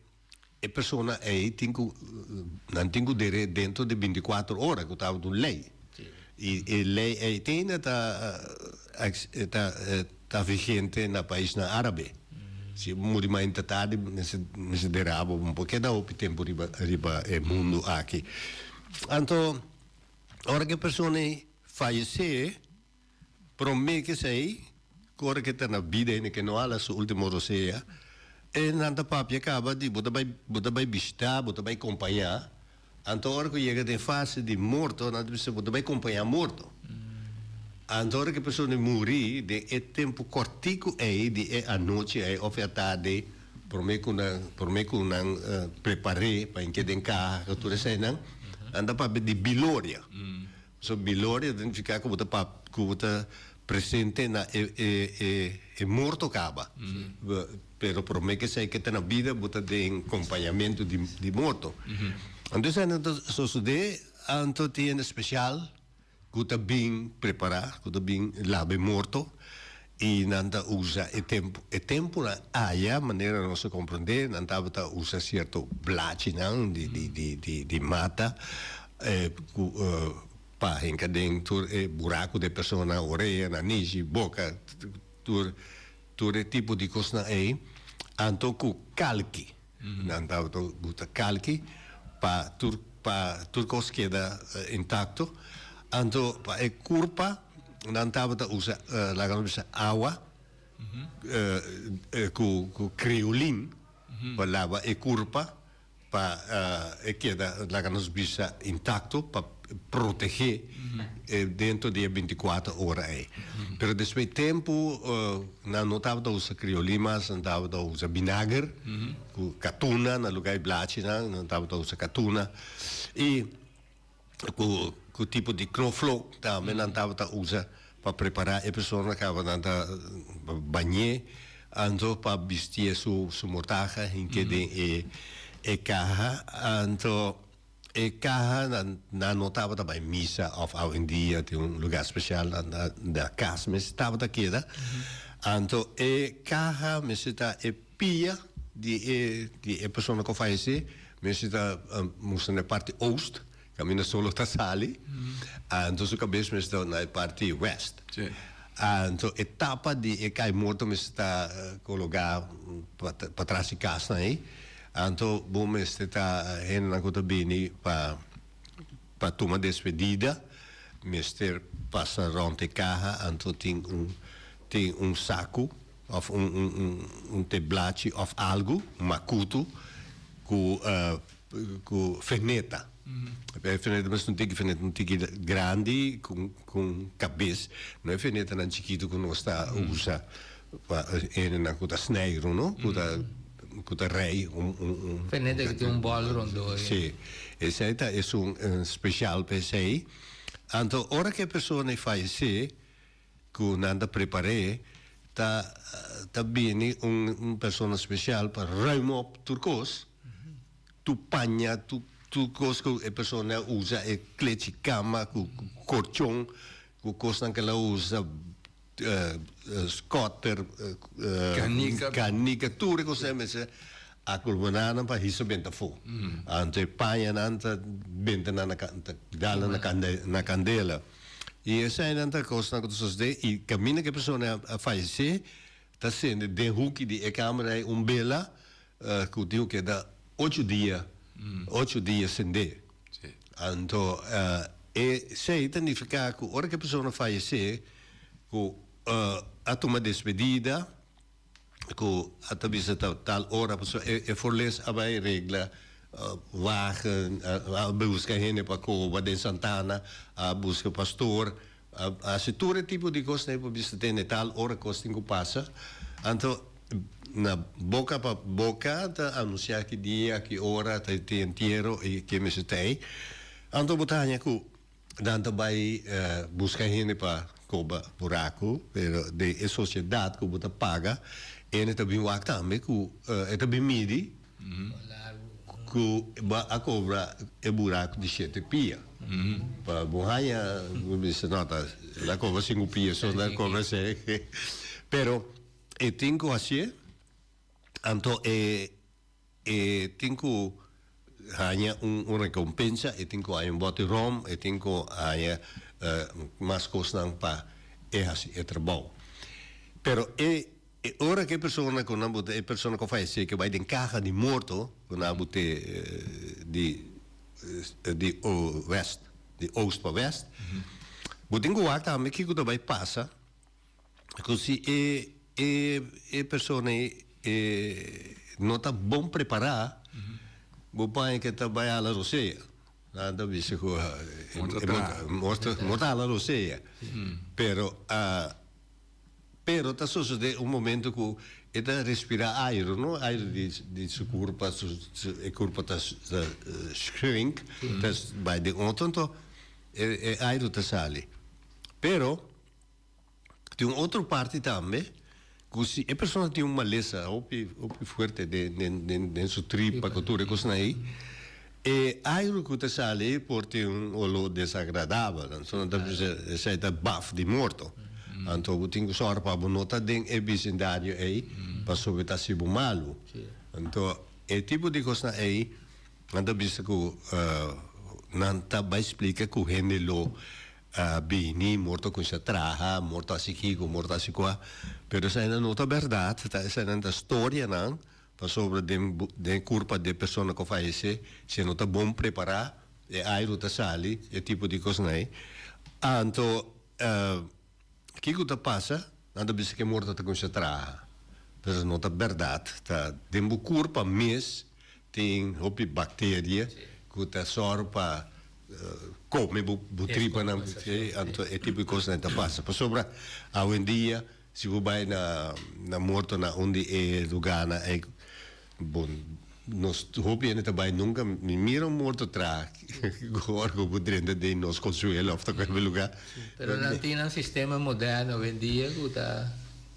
e persona ei tin ku nan tin ku der'é dentro di bintikuater ora ku tabata un lei. I e lei ei te ainda ta ta ta vigente na paisnan árabe. Si bo muri mainta tardi mester mester derá bo, bo no por keda hopi tempu riba riba e mundu aki. Anto ora ku e persona ei fayesé. Promé ku esei, ku ora ku e ta na bida ainda ku e no hala su último rosea, e nan ta papia kaba di bo ta bai bo ta bai bishitá, bo ta bai kompañá. Anto ora ku yega den fase di morto, nan ta bisa bo ta bai kompañá morto. Anto ora ku e persona muri, den e tempu kòrtiku ei di e anochi ei òf e atardi ei, promé ku nan promé ku nan prepar'é pa hink'é den kaha ku tur eseinan, nan ta papia di biloria. So biloria ta nifiká ku bo ta pap ku bo ta presente na e e e e morto kaba. Pero promé ke esei ke ta na bida bo ta den kompañamentu di di morto. Anto esei nan ta sosodé anto tin hende spesial ku ta bin prepará ku ta bin laba e morto i nan ta usa e tempu e tempunan aya manera nos a komprondé nan tabata usa sierto blachinan di di di di di mata Ku pa hinka den tur e buraku di e persona, orea, nanishi, boka, tur tur e tipo di kosnan ei, anto ku kalki. Nan tabata gusta kalki pa tur pa tur kos keda intakto. Anto pa e kurpa nan tabata usa laga nos bisa awa ku ku kriolin pa laba e kurpa. Pa e keda, laga nos bisa, intacto pa protege dentro di e binticuater ora ei. Pero despues di tempo nan no tabata usa criolí mas, nan tabata usa binager cu catuna na lugar di blachinan, nan tabata usa catuna y cu cu tipo di knoflook tambe nan tabata usa pa prepara e persona caba nan ta bañ'é anto pa bistié su su mortaha hink'é den e e caha anto e caha nan nan no tabata bay misa of awendia tin un lugar special nan na na cas mes tabata keda anto e caha mester ta e pia. di e di e persona ku a fayesé mester ta mustra na e parti oost kaminda solo ta sali anto su kabes mester ta na e parti west. Anto e tapa di e kai morto mester ta kologá patras di kasnan ei. Anto bo mester ta hendenan ku ta bini pa pa tuma despedida mester pasa rònt e kaha anto tin un tin un saku òf un un un un teblachi òf algu un makutu ku ku feneta e feneta mester un tiki feneta un tiki grandi ku ku kabes no e fenetanan chikitu ku nos ta usa pa hendenan ku ta snijru no ku ta ku ta rei un un un Feneta ku tin un bòl rondó. Sí, esei ta esun spesial pa esei. Anto ora ku e persona e fayesé, ku nan ta prepar'é, ta ta bini un un persona spesial pa ruim op tur kos, tur paña, tur tur kos ku e persona a usa, e klechi kama ku korchon, ku kosnan ku el a usa. Scotter, Kanika. Kanika, tur e kosnan mester akulminá nan pa hisa benta afó. Anto e pañanan ta benta nan na ta dal nan na kandela. I eseinan ta kosnan ku ta sosodé i kaminda ku e persona a fayesé ta sende den huki di e kamera ei un bela ku tin ku keda ocho dia, ocho dia sendé. Anto esei ta nifiká ku ora ku e persona fayesé ku a tuma despedida ku a ta bisa ta tal ora pasobra e forles a bai regla wagen a buska hende pa koba den Santana a buska pastor a hasi tur e tipo di kosnan pa bisa tene tal ora kos tin ku pasa anto na boka pa boka ta anunsia ki dia ki ora ta tin entiero i ke mester ta ei anto bo ta haña ku Nan ta bai buska hende pa koba buraku, pero den e sosiedat ku bo ta paga, hende ta bin wak tambe ku e ta bin midi ku bo a kobra e buraku di shete pia. Pa bo haña, bo bisa no ta el a kobra sinku pia so el a kobra se. Pero e tin ku hasié, anto e. E tin ku haña un rekompensa, e tin ku haña un bòti ròm, e tin ku haña mas kosnan pa e hasi e trabou. Pero e ora ku e persona ku nan bota, e persona ku a fayesé ke bai den kaha di morto ku nan a bot'é di di wèst, di oost pa wèst, bo tin ku wak tambe kiko ta bai pasa. Ku si e e e persona ei e no ta bon prepará, bo paña ke ta bai hala rosea. Nan ta bisa ku morto morto hala rosea. Pero pero ta sosodé un momento ku e ta respirá aire, no? Aire di di su kurpa, su su e kurpa ta ta shrink, ta bai den otro, anto e e aire ta sali. Pero. Tin un otro parti tambe ku si e persona tin un malesa hopi hopi fuerte den den den den su tripa ku tur e kosnan ei, e airu ku ta sali por tin un oló desagradabel. Anto nan ta bisa esei ta baf di morto. Anto bo tin ku sòru pa bo no ta den e bisindario ei pasobra e ta hasi bo malu. Anto e tipo di kosnan ei nan ta bisa ku nan ta bai splika ku hende lo A bini, morto cuminsa traha, morto haci kico, morto haci cua. Pero esainan no ta berdad, ta esainan ta storianan, pasobra den den curpa di e persona cu a fayece, si e no ta bon prepara, e airu ta sali, e tipo di cosnan ey. Anto, kico ta pasa? Nan ta bisa cu e morto ta cuminsa traha, pero no ta berdad, ta den bo curpa mes tin hopi bacteria cu ta sor pa Come bo bo tripanan anto e tipo di cosnan ta pasa pasobra awendia si bo bay na na morto na un di e lugarnan ey bon nos hopi hende ta bay nunca mi mira un morto traha ora cu bo drenta den nos consuelo of ta cualkier lugar. Pero nan tin nan sistema moderno awendia cu ta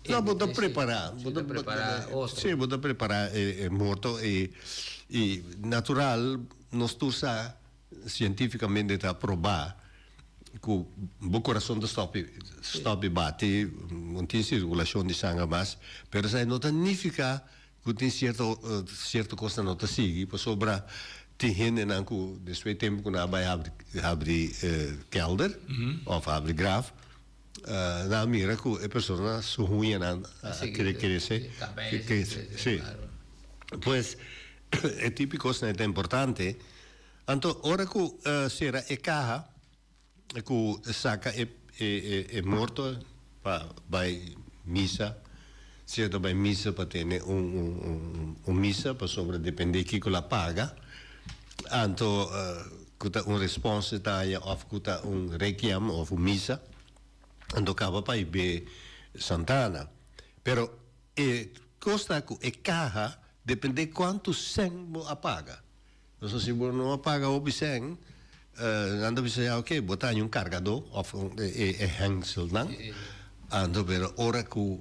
No bo ta prepara bo ta prepara otro. Si bo ta prepara e morto y natural nos tur sa. Sientífikamente ta probá ku bo kurason ta stòp stòp di bati, no tin sirkulashon di sanger mas, pero esei no ta nifiká ku tin sierto sierto kosnan no ta sigui pasobra tin hendenan ku despues tempu ku nan a bai habri habri kelder òf habri graf nan a mira ku e persona su huñanan a krese si pues e tipo di kosnan ta importante anto ora ku sera e kaha ku saka e e morto pa bai misa, si e ta bai misa pa tene un un misa pasobra depende kiko la paga, anto ku ta un response ta haña òf ku ta un requiem òf un misa, anto kaba pa be Santana. Pero e kos ta ku e kaha depende kuantu sèn bo a paga. Pasobra si bo no a paga hopi sèn, nan ta bisa ya oke, bo ta haña un kargadó òf un e hèngselnan. Anto pero ora ku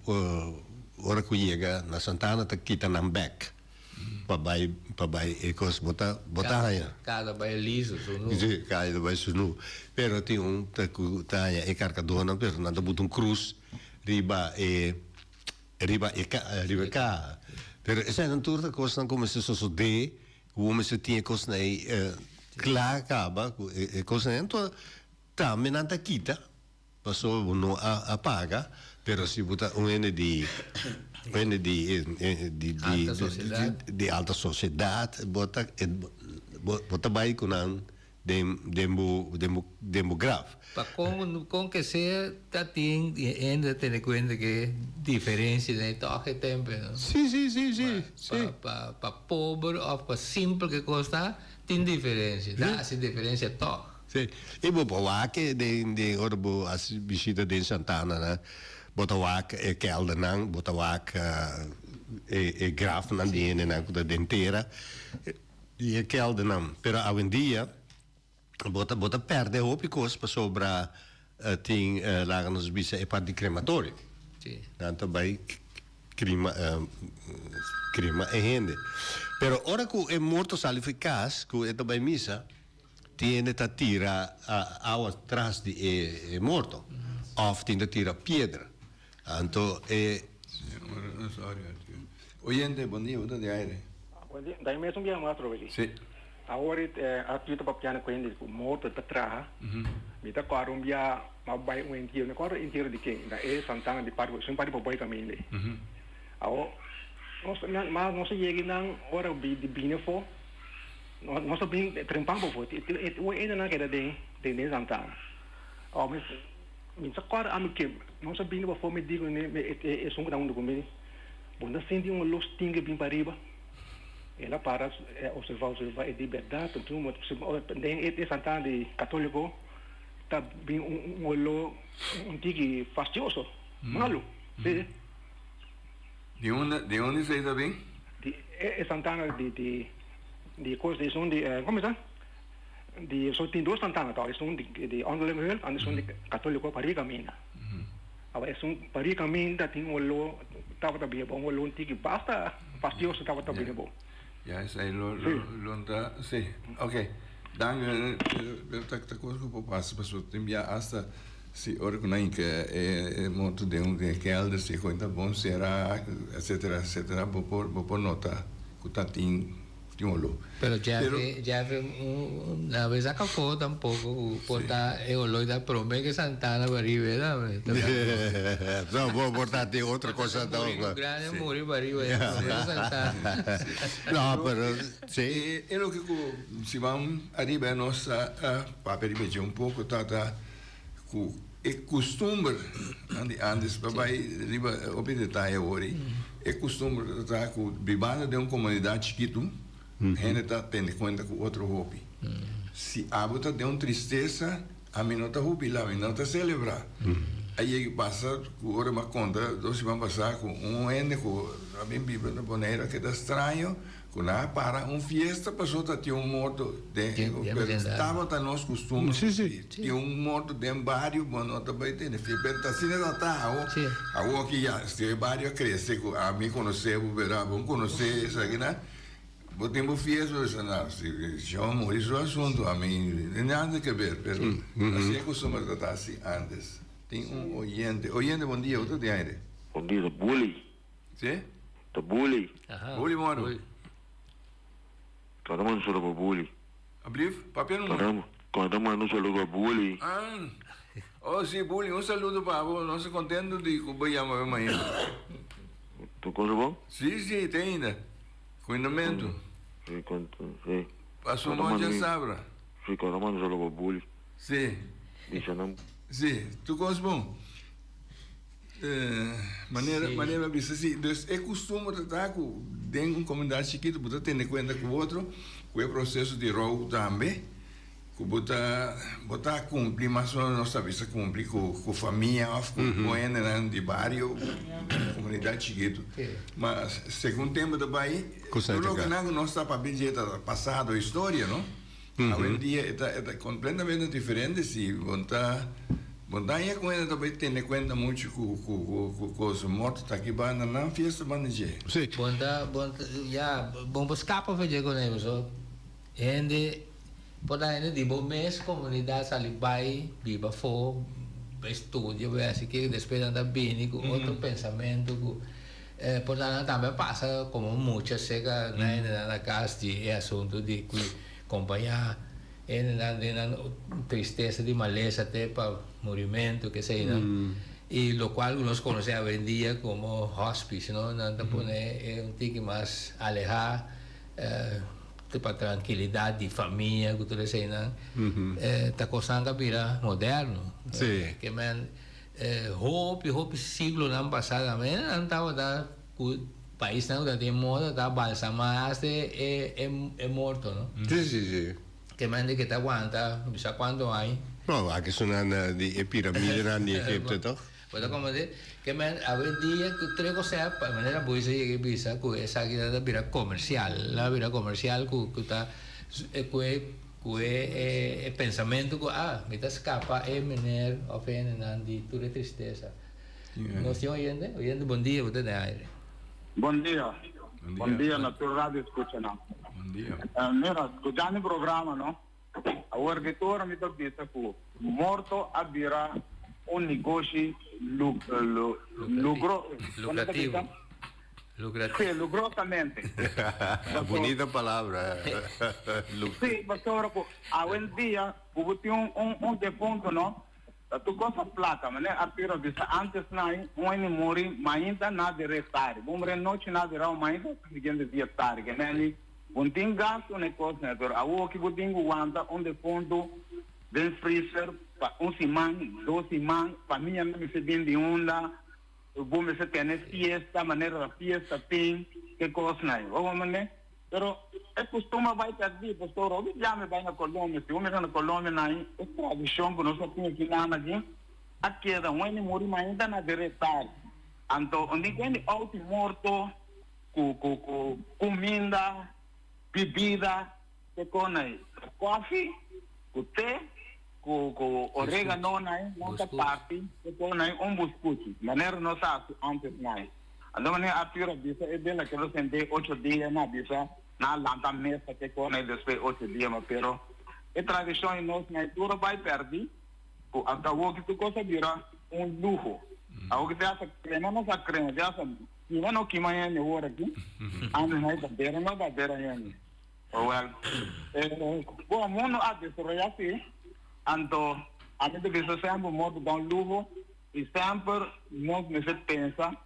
ora ku yega na Santana ta kita nan bèk pa bai pa bai e kos bo ta bo ta haña. Kada bai liso sunu. Si, kada bai sunu. Pero tin un ta ku ta haña e kargadónan pero nan ta buta un krus riba e riba e riba e kaha. Pero eseinan tur ta kosnan ku mester sosodé. Ku mester tin e kosnan ei kla kaba ku e kosnan ei. Anto tambe nan ta kita pasobra bo no a paga, pero si bo ta un hende di un hende di di di alta sosiedat bo ta bo ta bai ku nan Den den bo den bo den bo graf. Pa kon kon ke sea ta tin hende ta tene kuenta ke diferensia den e tòg e tempu no. Si si si si si. Pa pa pa pober òf pa simpel ke kos ta tin diferensia ta hasi diferensia tòg. Si i bo por wak den den ora bo hasi bishita den Santana nan bo ta wak e kèldernan bo ta wak e e grafnan di hendenan ku ta den tera. Di e keldernan. Pero awendia bo ta bo ta perde hopi kos pasobra tin laga nos bisa e parti krematorio. Nan ta bai krima krima e hende. Pero ora ku e morto sali for kas ku e ta bai misa tin hende ta tira awa tras di e morto òf tin ta tira piedra. Anto e. Oyente, bon dia, bo ta di aire. Bon dia, ta e mesun biaha mas atrobe aki. Si. Awor a pita papiando ku hende ku morto ta traha. Mi ta kòrda un biaha mi a bai un entiero, mi kòrda entiero di ken, na e Santana di Parke, esun parti pa bai kaminda ei. Awor nos mas nos a yega einan ora di bini afó, nos a bin trempan pafó, e hendenan a keda den den Santana. Awor mi. Mi ta kòrda ami ke nos a bini pafó mi di ku e esun ku ta huntu ku mi, bo no ta sinti un olor stinki bin pariba? El a para observá observá e di bèrdat den e santana di katóliko ta bin un olor un tiki fastioso, malu, si. Di unda di unda esei ta bin? Di e santana di di di kos di esun di komo sa? Di so tin dos santana tòg, esun di di Onderlingenhulp en esun di Katoliko pa Rica Minda. Awa esun pa Rica Minda tin un oló tabata bini bo, un oló un tiki basta fastioso tabata bini bo. Ya esei lo lo lo nta si ok danki pero ta ta kos ku por pasa pasobra tin bia asta si ora ku nan hinka e moto den un kelder si e kointa bon sera etcetera etcetera bo por bo por nota ku ta tin Tin oló. Pero Jeffrey, Jeffrey una vez acabó tampoco por ta e oló ta prome que Santana pa riba ¿verdad? No, bo por ta tin otro cosa tampoco. Grande muri pa riba prome que Santana. No, pero sí. E loke cu si ban ariba nos a papia riba dje un poco ta ta cu e custumber di antes pa bay riba hopi detaye awor ei e custumber ta cu bibando den un comunidad chikitu hende ta tene cuenta cu otro hopi si abo ta den un tristesa ami no ta hubila ami no ta celebra a yega pasa cu ora mi a conta dos siman pasa cu un hende cu a bin biba na Bonaire a keda straño Ku nan a para un fiesta paso ta tin un morto den pero tabata nos kustumber Sí, sí. tin un morto den bario bo no ta bai tene fiesta pero ta asina ta ta awo awo aki ya si e bario a krese ku ami konosé bo pero abo no konosé esaki nan bo tin bo fiesta bo bisa no si shon muri su asunto ami nada ke ber pero asina e kustumber ta ta asi antes tin un oyente oyente bon dia bo ta den aire. Bon dia Bully. Sí. Ta Bully. Aha. Bully moro. Kada manda un saludo pa Bully. Ablief? Papia numa. Kada kada manda un saludo pa Bully. Ah. Oh si Bully, un saludo pa bo. Nos ta contento di cu bo yama bo mainta. Tur cosa bon? Si, si, te ainda. Cuindamento. Si, conto, si. Paso un bon djasabra. Si, kada manda un saludo pa Bully. Si. Bisa nan. Si, tur cos bon. Manera manera bisa si dus e kustumber ta ta ku den un komunidat chikitu bo ta tene kuenta ku otro ku e proseso di rou tambe ku bo ta bo ta kumpli mas o menos nos ta bisa kumpli ku ku famia òf ku ku hendenan di bario komunidat chikitu ma segun tempu ta bai tur loke nan ku nos ta papia dje ta pasado historia no. Awendia e ta e ta completamente diferente si bo ta bo ta haña cu hende ta bay tene cuenta mucho cu cu cu cu cos morto ta aki banda nan fiesta banda dje. Sí. Bon ta bon ta ya bon por scapa for dje con paso hende por ta hende di bo mes comunidad sali bay biba afo bay studia bay haci kico despues nan ta bini cu otro pensamento cu por ta nan tambe a pasa como mucha cerca nan hende nan na cas di e asunto di cu Compañá hendenan den nan tristesa di malesa te pa murimentu, keseinan, i lokual ku nos konosé awendia komo hospice, no? Nan ta pone e un tiki mas alehá te pa trankilidat di famia ku tur eseinan. Ta kosnan ku a bira moderno. Ke men hopi, hopi siglonan pasá tambe nan tabata ku. Paisnan ku ta tin moda ta balsamá hasta e e morto, no? Sí, sí, sí. Ke mende ke ta wanta bisa kuantu aña. No, aki esnan di e piramidenan di Egipto, toch? Bo ta komprendé? Ke men awendia ku tres kosé pa manera bo bisa yega i bisa ku esaki ta bira komersial. La bira komersial ku ku ta ku e ku e e pensamentu ku ah mi ta skapa e meneer òf e hendenan di tur e tristesa. Nos tin oyente? Oyente, bon dia, bo ta den aire. Bon dia. Bon dia na tur radio escuchanan. Bon dia. Mira, scuchando e programa no, awor di tur mi ta bisa cu morto a bira un negoshi lu, lu, lugro, Lucrativo. Lucrativo. Sí, lugrosamente. Bonita palabra. Sí, pasobra cu awendia cu bo tin un, un, un defunto no, Ta tur cosa placa, manera Arturo a bisa antes nai, un hende muri mainta na di re tari, bo muri anochi na di rao mainta ta siguiente dia tari, ke meni bo tin gasto na e cos nai, pero awoki bo tin cu wanta un defunto den freezer pa un siman, dos siman, famia nan mester bin di unda, bo mester tene fiesta, manera ta fiesta tin, ke cos nai, bo comprende? Pero e costumber bai perdi, pasobra hopi bia mi bai na Colombia, si bo mira na Colombia nan e tradicion cu nos a tin aki nan aki a keda, un hende muri mainta na deretar, anto un di hende out y morto cu cu cu cuminda, bibida, te con ay, coffee cu te cu cu oregano nan nan ta parti te con ay un buscuchi, manera nos a haci antes nan. Anto manera Arthur a bisa e bela keda sent'é ocho dia na bisa na lanta mesa ke kone despues ocho dia ma pero e tradishon di nos na e tur a bai pèrdí ku hasta awoki tur kos a bira un luho awoki te hasta krema nos a krema te hasta kima no kima hende awor aki antes na e barbera no barbera hende well bo mundo a desaroyá si anto ami ta bisa semper morto ta un luho. I semper nos mester pensa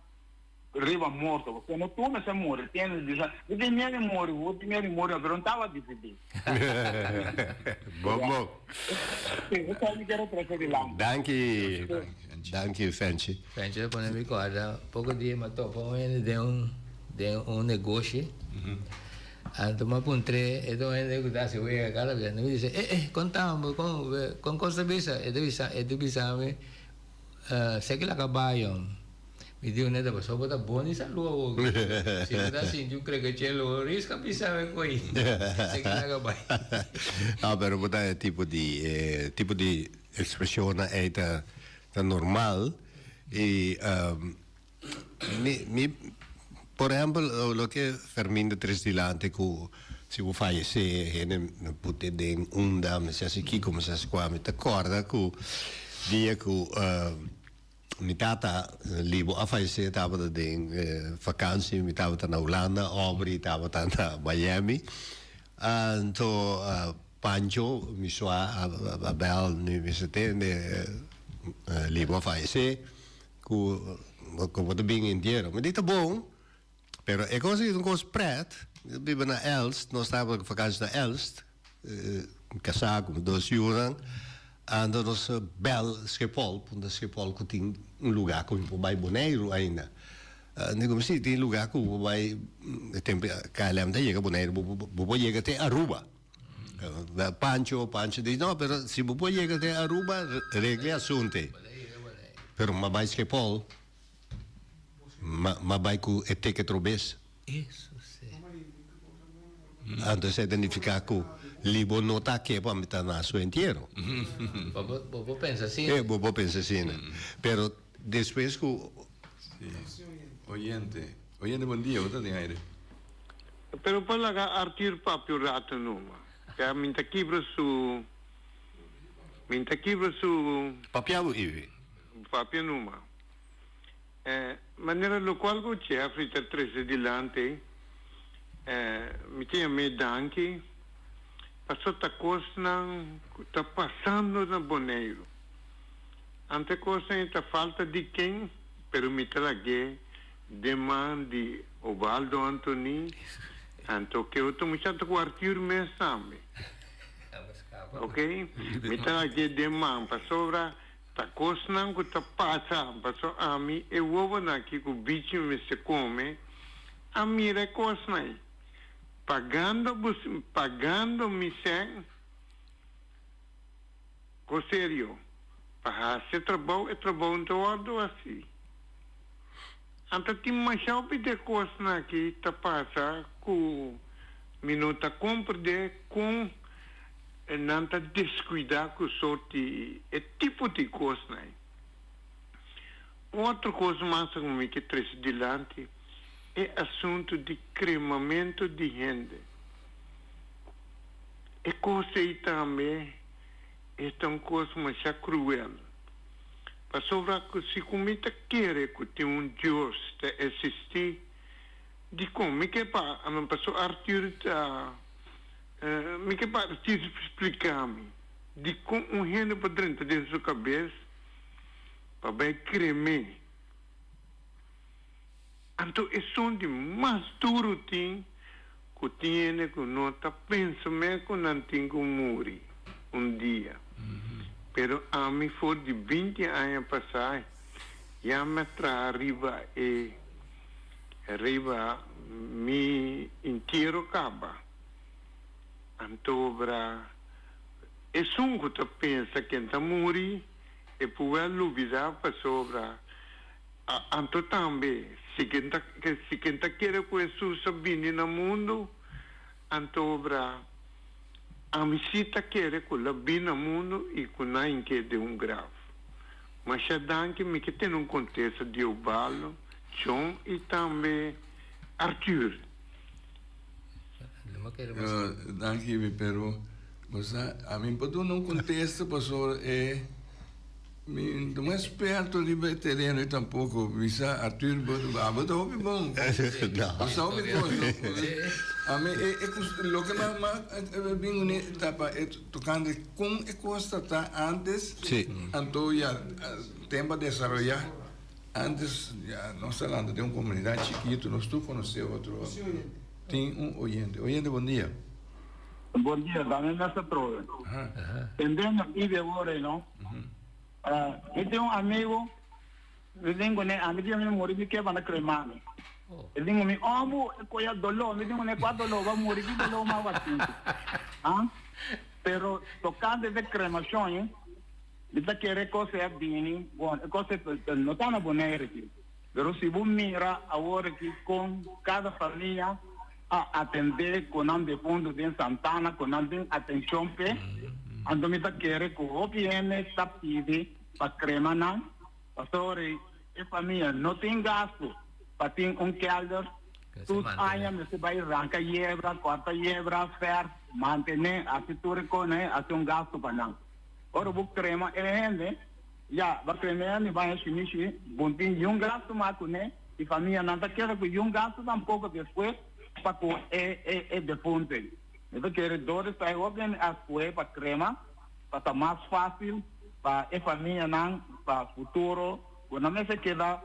riba morto, pasobra no tur mester muri. Tin hende bisa, Mi tin miedu di muri, bo tin miedu di muri, pero no tabata disidí. Bon, bon. Sí, esei mi kere trese dilanti. Danki, danki Fenchi. Fenchi ta pone mi kòrda, poko dia mi a topa un hende den un den un negoshi, anto mi a puntr'é, e ta un hende ku ta hasi wega kada bes, mi bisa, eh eh, kontami kon kon kos ta bisa? E ta bisa e ta bisa mi. Seki la kabayo. Mi di un neta pasobra bo ta bon di salu awor. Si bo ta sinti un krekeche lo riska bisa mi koe. Seki la kabayo. No, pero bo ta e tipo di e tipo di ekspreshonnan ei ta ta normal i mi mi por ehèmpel loke Fermin ta tres dilanti ku si bo fayesé hende no put'é den unda mi sa si kiko mi sa si kua mi ta kòrda ku dia ku. Mi tata Libo a fallecé tabata den vakantie, mi tabata na Hulanda, Aubrey tabata na Miami. Anto Pancho, mi sua a bel mi mester tende Libo a fallecé cu bo ta bin entiero. Mi di ta bon, pero e cos aki ta un cos pret, mi ta biba na Elst, nos tabata cu vakantie na Elst. Casá cu mi dos yunan, anto nos a bel Schiphol, punta Schiphol cu tin un lugar cu mi por bay Boneiru ainda. Mi dico, si, tin lugar cu bo por bay, e tempo KLM ta yega Boneiru, bo por yega te Aruba. Pancho, Pancho di, no, pero si bo por yega te Aruba, regla e asunto. Pero m'a bay Schiphol, m'a bay cu e ticket robes. Anto esei ta nifiká ku li bo no ta ke pa mi ta na su entiero. Bo por pensa asina. E, bo por pensa asina. Pero despues ku. Si. Oyente. Oyente bon dia, bo ta den aire. Pero por laga Arthur papia un rato numa. Ya mi ta kibra su, mi ta kibra su. Papia bo, Ivy. Papia numa. E manera locual cu Jeffrey ta trece dilanti, mi ta yam'é danki pasobra ta cosnan cu ta pasando na Boneiru. Ante e cosnan ei ta falta di ken, pero mi ta lag'é den man di Obaldo Antony, anto ke otro muchacho cu Arthur mes tambe. Ok, mi ta lag'é den man pasobra Ta kosnan ku ta pasa, paso ami e wowonan aki ku bichi mester kome, a mira e kosnan ei. Pagando bo pagando mi sèn, ko serio, pa hasi e trabou, e trabou no ta wòrdu hasi. Anto tin masha hopi di e kosnan aki ta pasa ku mi no ta komprendé kon nan ta deskuidá ku sort di e tipo di kosnan ei. Un otro kos mas ku mi ke trese dilanti e asuntu di kremamentu di hende. E kos ei tambe e ta un kos masha kruel. Pasobra ku si ku mi ta kere ku tin un Dios ta eksistí, dikon mi ke pa paso Arthur ta Mi ke pa Arthur splika mi dikon un hende por drenta den su kabes pa bai krem'é. Anto esun di mas duru tin ku tin hende ku no ta pensa mes ku nan tin ku muri un dia. Pero ami for di binti aña pasá ya mi a traha riba e riba mi intiero kaba. Antobra esun ku ta pensa ken ta muri e por wèl lubidá pasobra anto tambe si ken ta si ken ta kere ku Hesus a bini na mundu antobra ami si ta kere ku el a bini na mundu i ku nan hink'é den un graf. Masha danki mi ke tene un kontesta di Obaldo, John i tambe Arthur. Danki mi pero bo sa ami por duna un contesta pasobra e mi no un experto riba e tereno y tampoco mi sa Arthur bo abo ta hopi bon bo sa hopi cos ami e loke mas bin uni ta pa e tocante con e cos ta ta antes anto ya tempo a desaroya. Antes ya nos ta lanta den un comunidad chikito, nos tur conoce otro. Tin un oyente. Oyente, bon dia. Bon dia, dame mes atrobe. Tendendo aki de awor ei no. Mi tin un amigo, mi tin kuné, ami tin mi muri mi ke banda krema mi. E tin ku mi ombu e koya doló, mi tin kuné kua doló, bo a muri ki doló mas bo a sinti. Ah, pero tokante de kremashon ei. Mi ta kere e kos ei a bini, bon, e kos ei no ta na Bonaire aki, pero si bo mira awor aki kon kada famia a atendé ku nan defuntu den Santana, ku nan tin atenshon p'e, anto mi ta kere ku hopi hende ta pidi pa krema nan, pasobra e famia no tin gastu pa tin un kelder, tur aña mester bai ranka yebra, kòrta yebra, fèrs, mantené, hasi tur e kos, hasi un gastu pa nan. Ora bo crema e hende, Ya, ba krem'é mi baña shinishi, bon tin yun gastu mas kuné i famianan ta keda ku yun gastu tampoko despues pa ku e e e defunte. Mi ta kere dor esei hopi mi a skohe pa krema pa ta mas fásil pa e famianan pa futuro ku no mester keda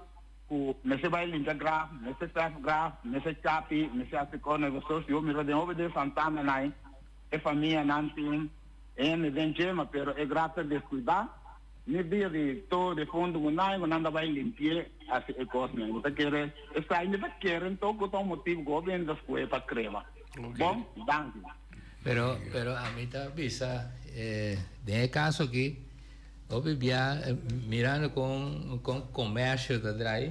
ku mester bai limpia graf, mester fèf graf, mester chapi, mester hasi kos. Pasobra si bo mira den hopi den santana nai e famianan tin hende den djema pero e graf ta deskuidá. Ni dia di tur defuntu ku nan ku nan ta bai limpi'é hasi e kosnan. Mi ta kere esaki, mi ta kere anto ku ta un motibu ku hopi hende ta skohe pa krema. Bon, danki. Pero, pero ami ta bisa den e kaso aki hopi bia mirando kon kon komersio ta drai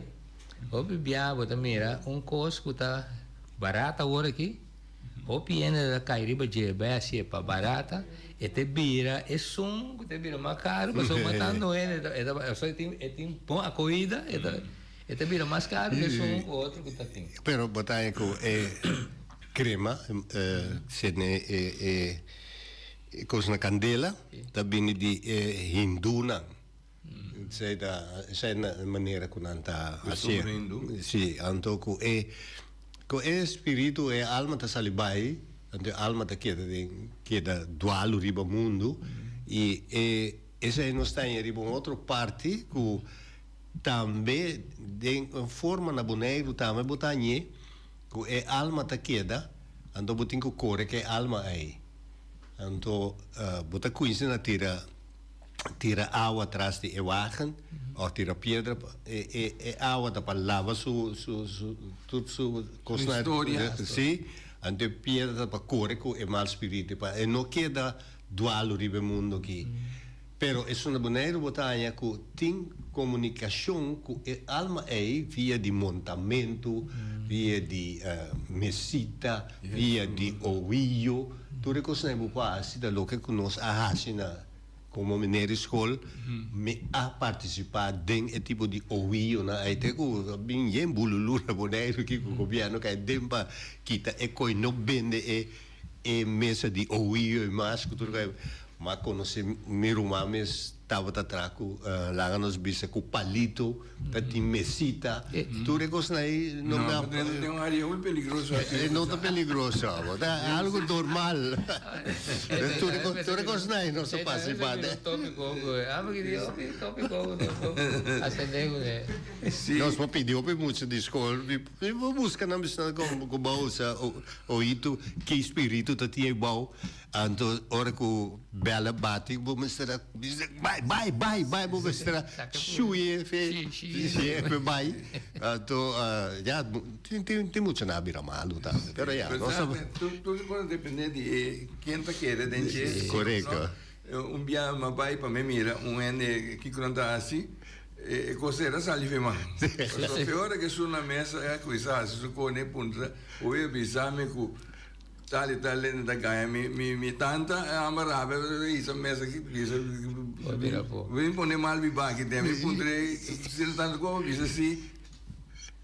hopi bia bo ta mira un kos ku ta barat awor aki. Hopi hende ta kai riba dje bai hasié pa barata, e ta bira esun ku ta bira mas karu pasobra mas tantu hende ta e ta pasobra e tin e tin bon akohida e ta e ta bira mas karu ku esun ku otro ku ta tin. Pero bo ta haña ku e krema sene e e kos na kandela ta bini di e hindunan. Esei ta esei na e manera ku nan ta hasié. Sí, anto ku e ku e spiritu, e alma ta sali bai, anto e alma ta keda den keda dualu riba mundu i e esei nos ta haña riba un otro parti ku tambe den un forma na Boneiru tambe bo ta hañ'é ku e alma ta keda, anto bo tin ku kore ku e alma ei. Anto bo ta kuinsa na tira. Tira awa tras di e wagen of tira piedra e e e awa ta pa laba su su su tur su cosnan Historia. Si anto e piedra ta pa core cu e mal spiritu pa e no keda dualu riba e mundo aki pero esun na Boneiru bo ta haña cu tin comunicacion cu e alma ey via di montamento via di mesita via di owiyo tur e cosnan ey bo por haci ta loke cu nos a haci na Komo meneer di skol mi a partisipá den e tipo di owiyonan ei te ku a bin yen bululu na Boneiru ki ku gobièrnu kai den pa kita e koi no bende e e mesa di owiyo i mas ku tur koi. M'a konosé mi ruman mes tabata traha ku laga nos bisa ku palito ta tin mesita tur e kosnan ei no No, pero den un área muy peligroso así. No ta peligroso abo, ta algo normal. Tur e tur e kosnan ei nos a pasa i banda. Nos por pidi hopi mucha di skol, mi por buska nan bisnan ku bo a usa oito ki spiritu ta tin ei bou. Anto ora ku bel a bati bo mester a bisa bai bai bai bai bo mester a shuye fe shuye fe bai anto ya tin tin tin mucha nan a bira malu tambe pero ya nos ta Tur por depende di e ken ta kere den dje Korekto. Un bia mi a bai pa mi mira un hende kiko nan ta hasi e kos era sali fe man pasobra fe ora ke suna mesa e a kuminsa hasi su kone e puntra oye bisa mi ku Tal i tal hende ta gaña mi mi mi tanta e hamba rabia hisa mesa aki bisa mi pone mal biba aki den mi puntra si no tanto como bisa si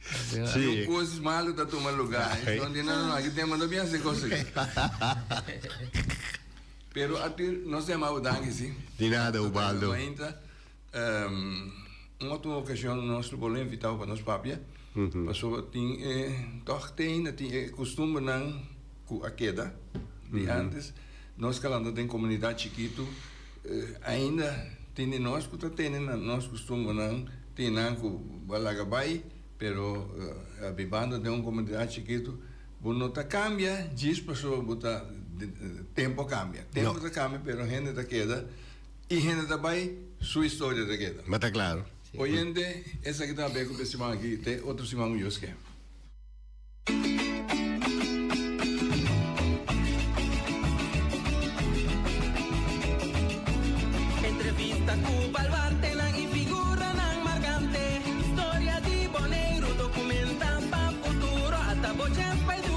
Si. Cosas malo ta tuma lugar no no no aki den no ta bien haci cos aki pero Arthur nos ta yama bo danki si. Di nada Ubaldo. Un otro ocasion nos lo por lo invita bo pa nos papia, pasobra tin e tog te ainda tin e costumbernan cu a keda di antes. Nos calando den comunidad chikito ainda tin di nos cu ta tene na nos costumbernan, tin nan cu bo a laga bay, pero bibando den un comunidad chikito bo no ta cambia djis pasobra bo ta tempo a cambia. Tempo ta cambia pero hende ta keda. I hende ta bai, su historia ta keda. Ma ta klaro. Oyente, esaki ta haber ku p'e siman aki, te otro siman ku Dios ke. Entrevista ku baluartenan i figuranan markante. Historia di Boneiru dokumenta pa futuro. Ata bo chens pa eduká.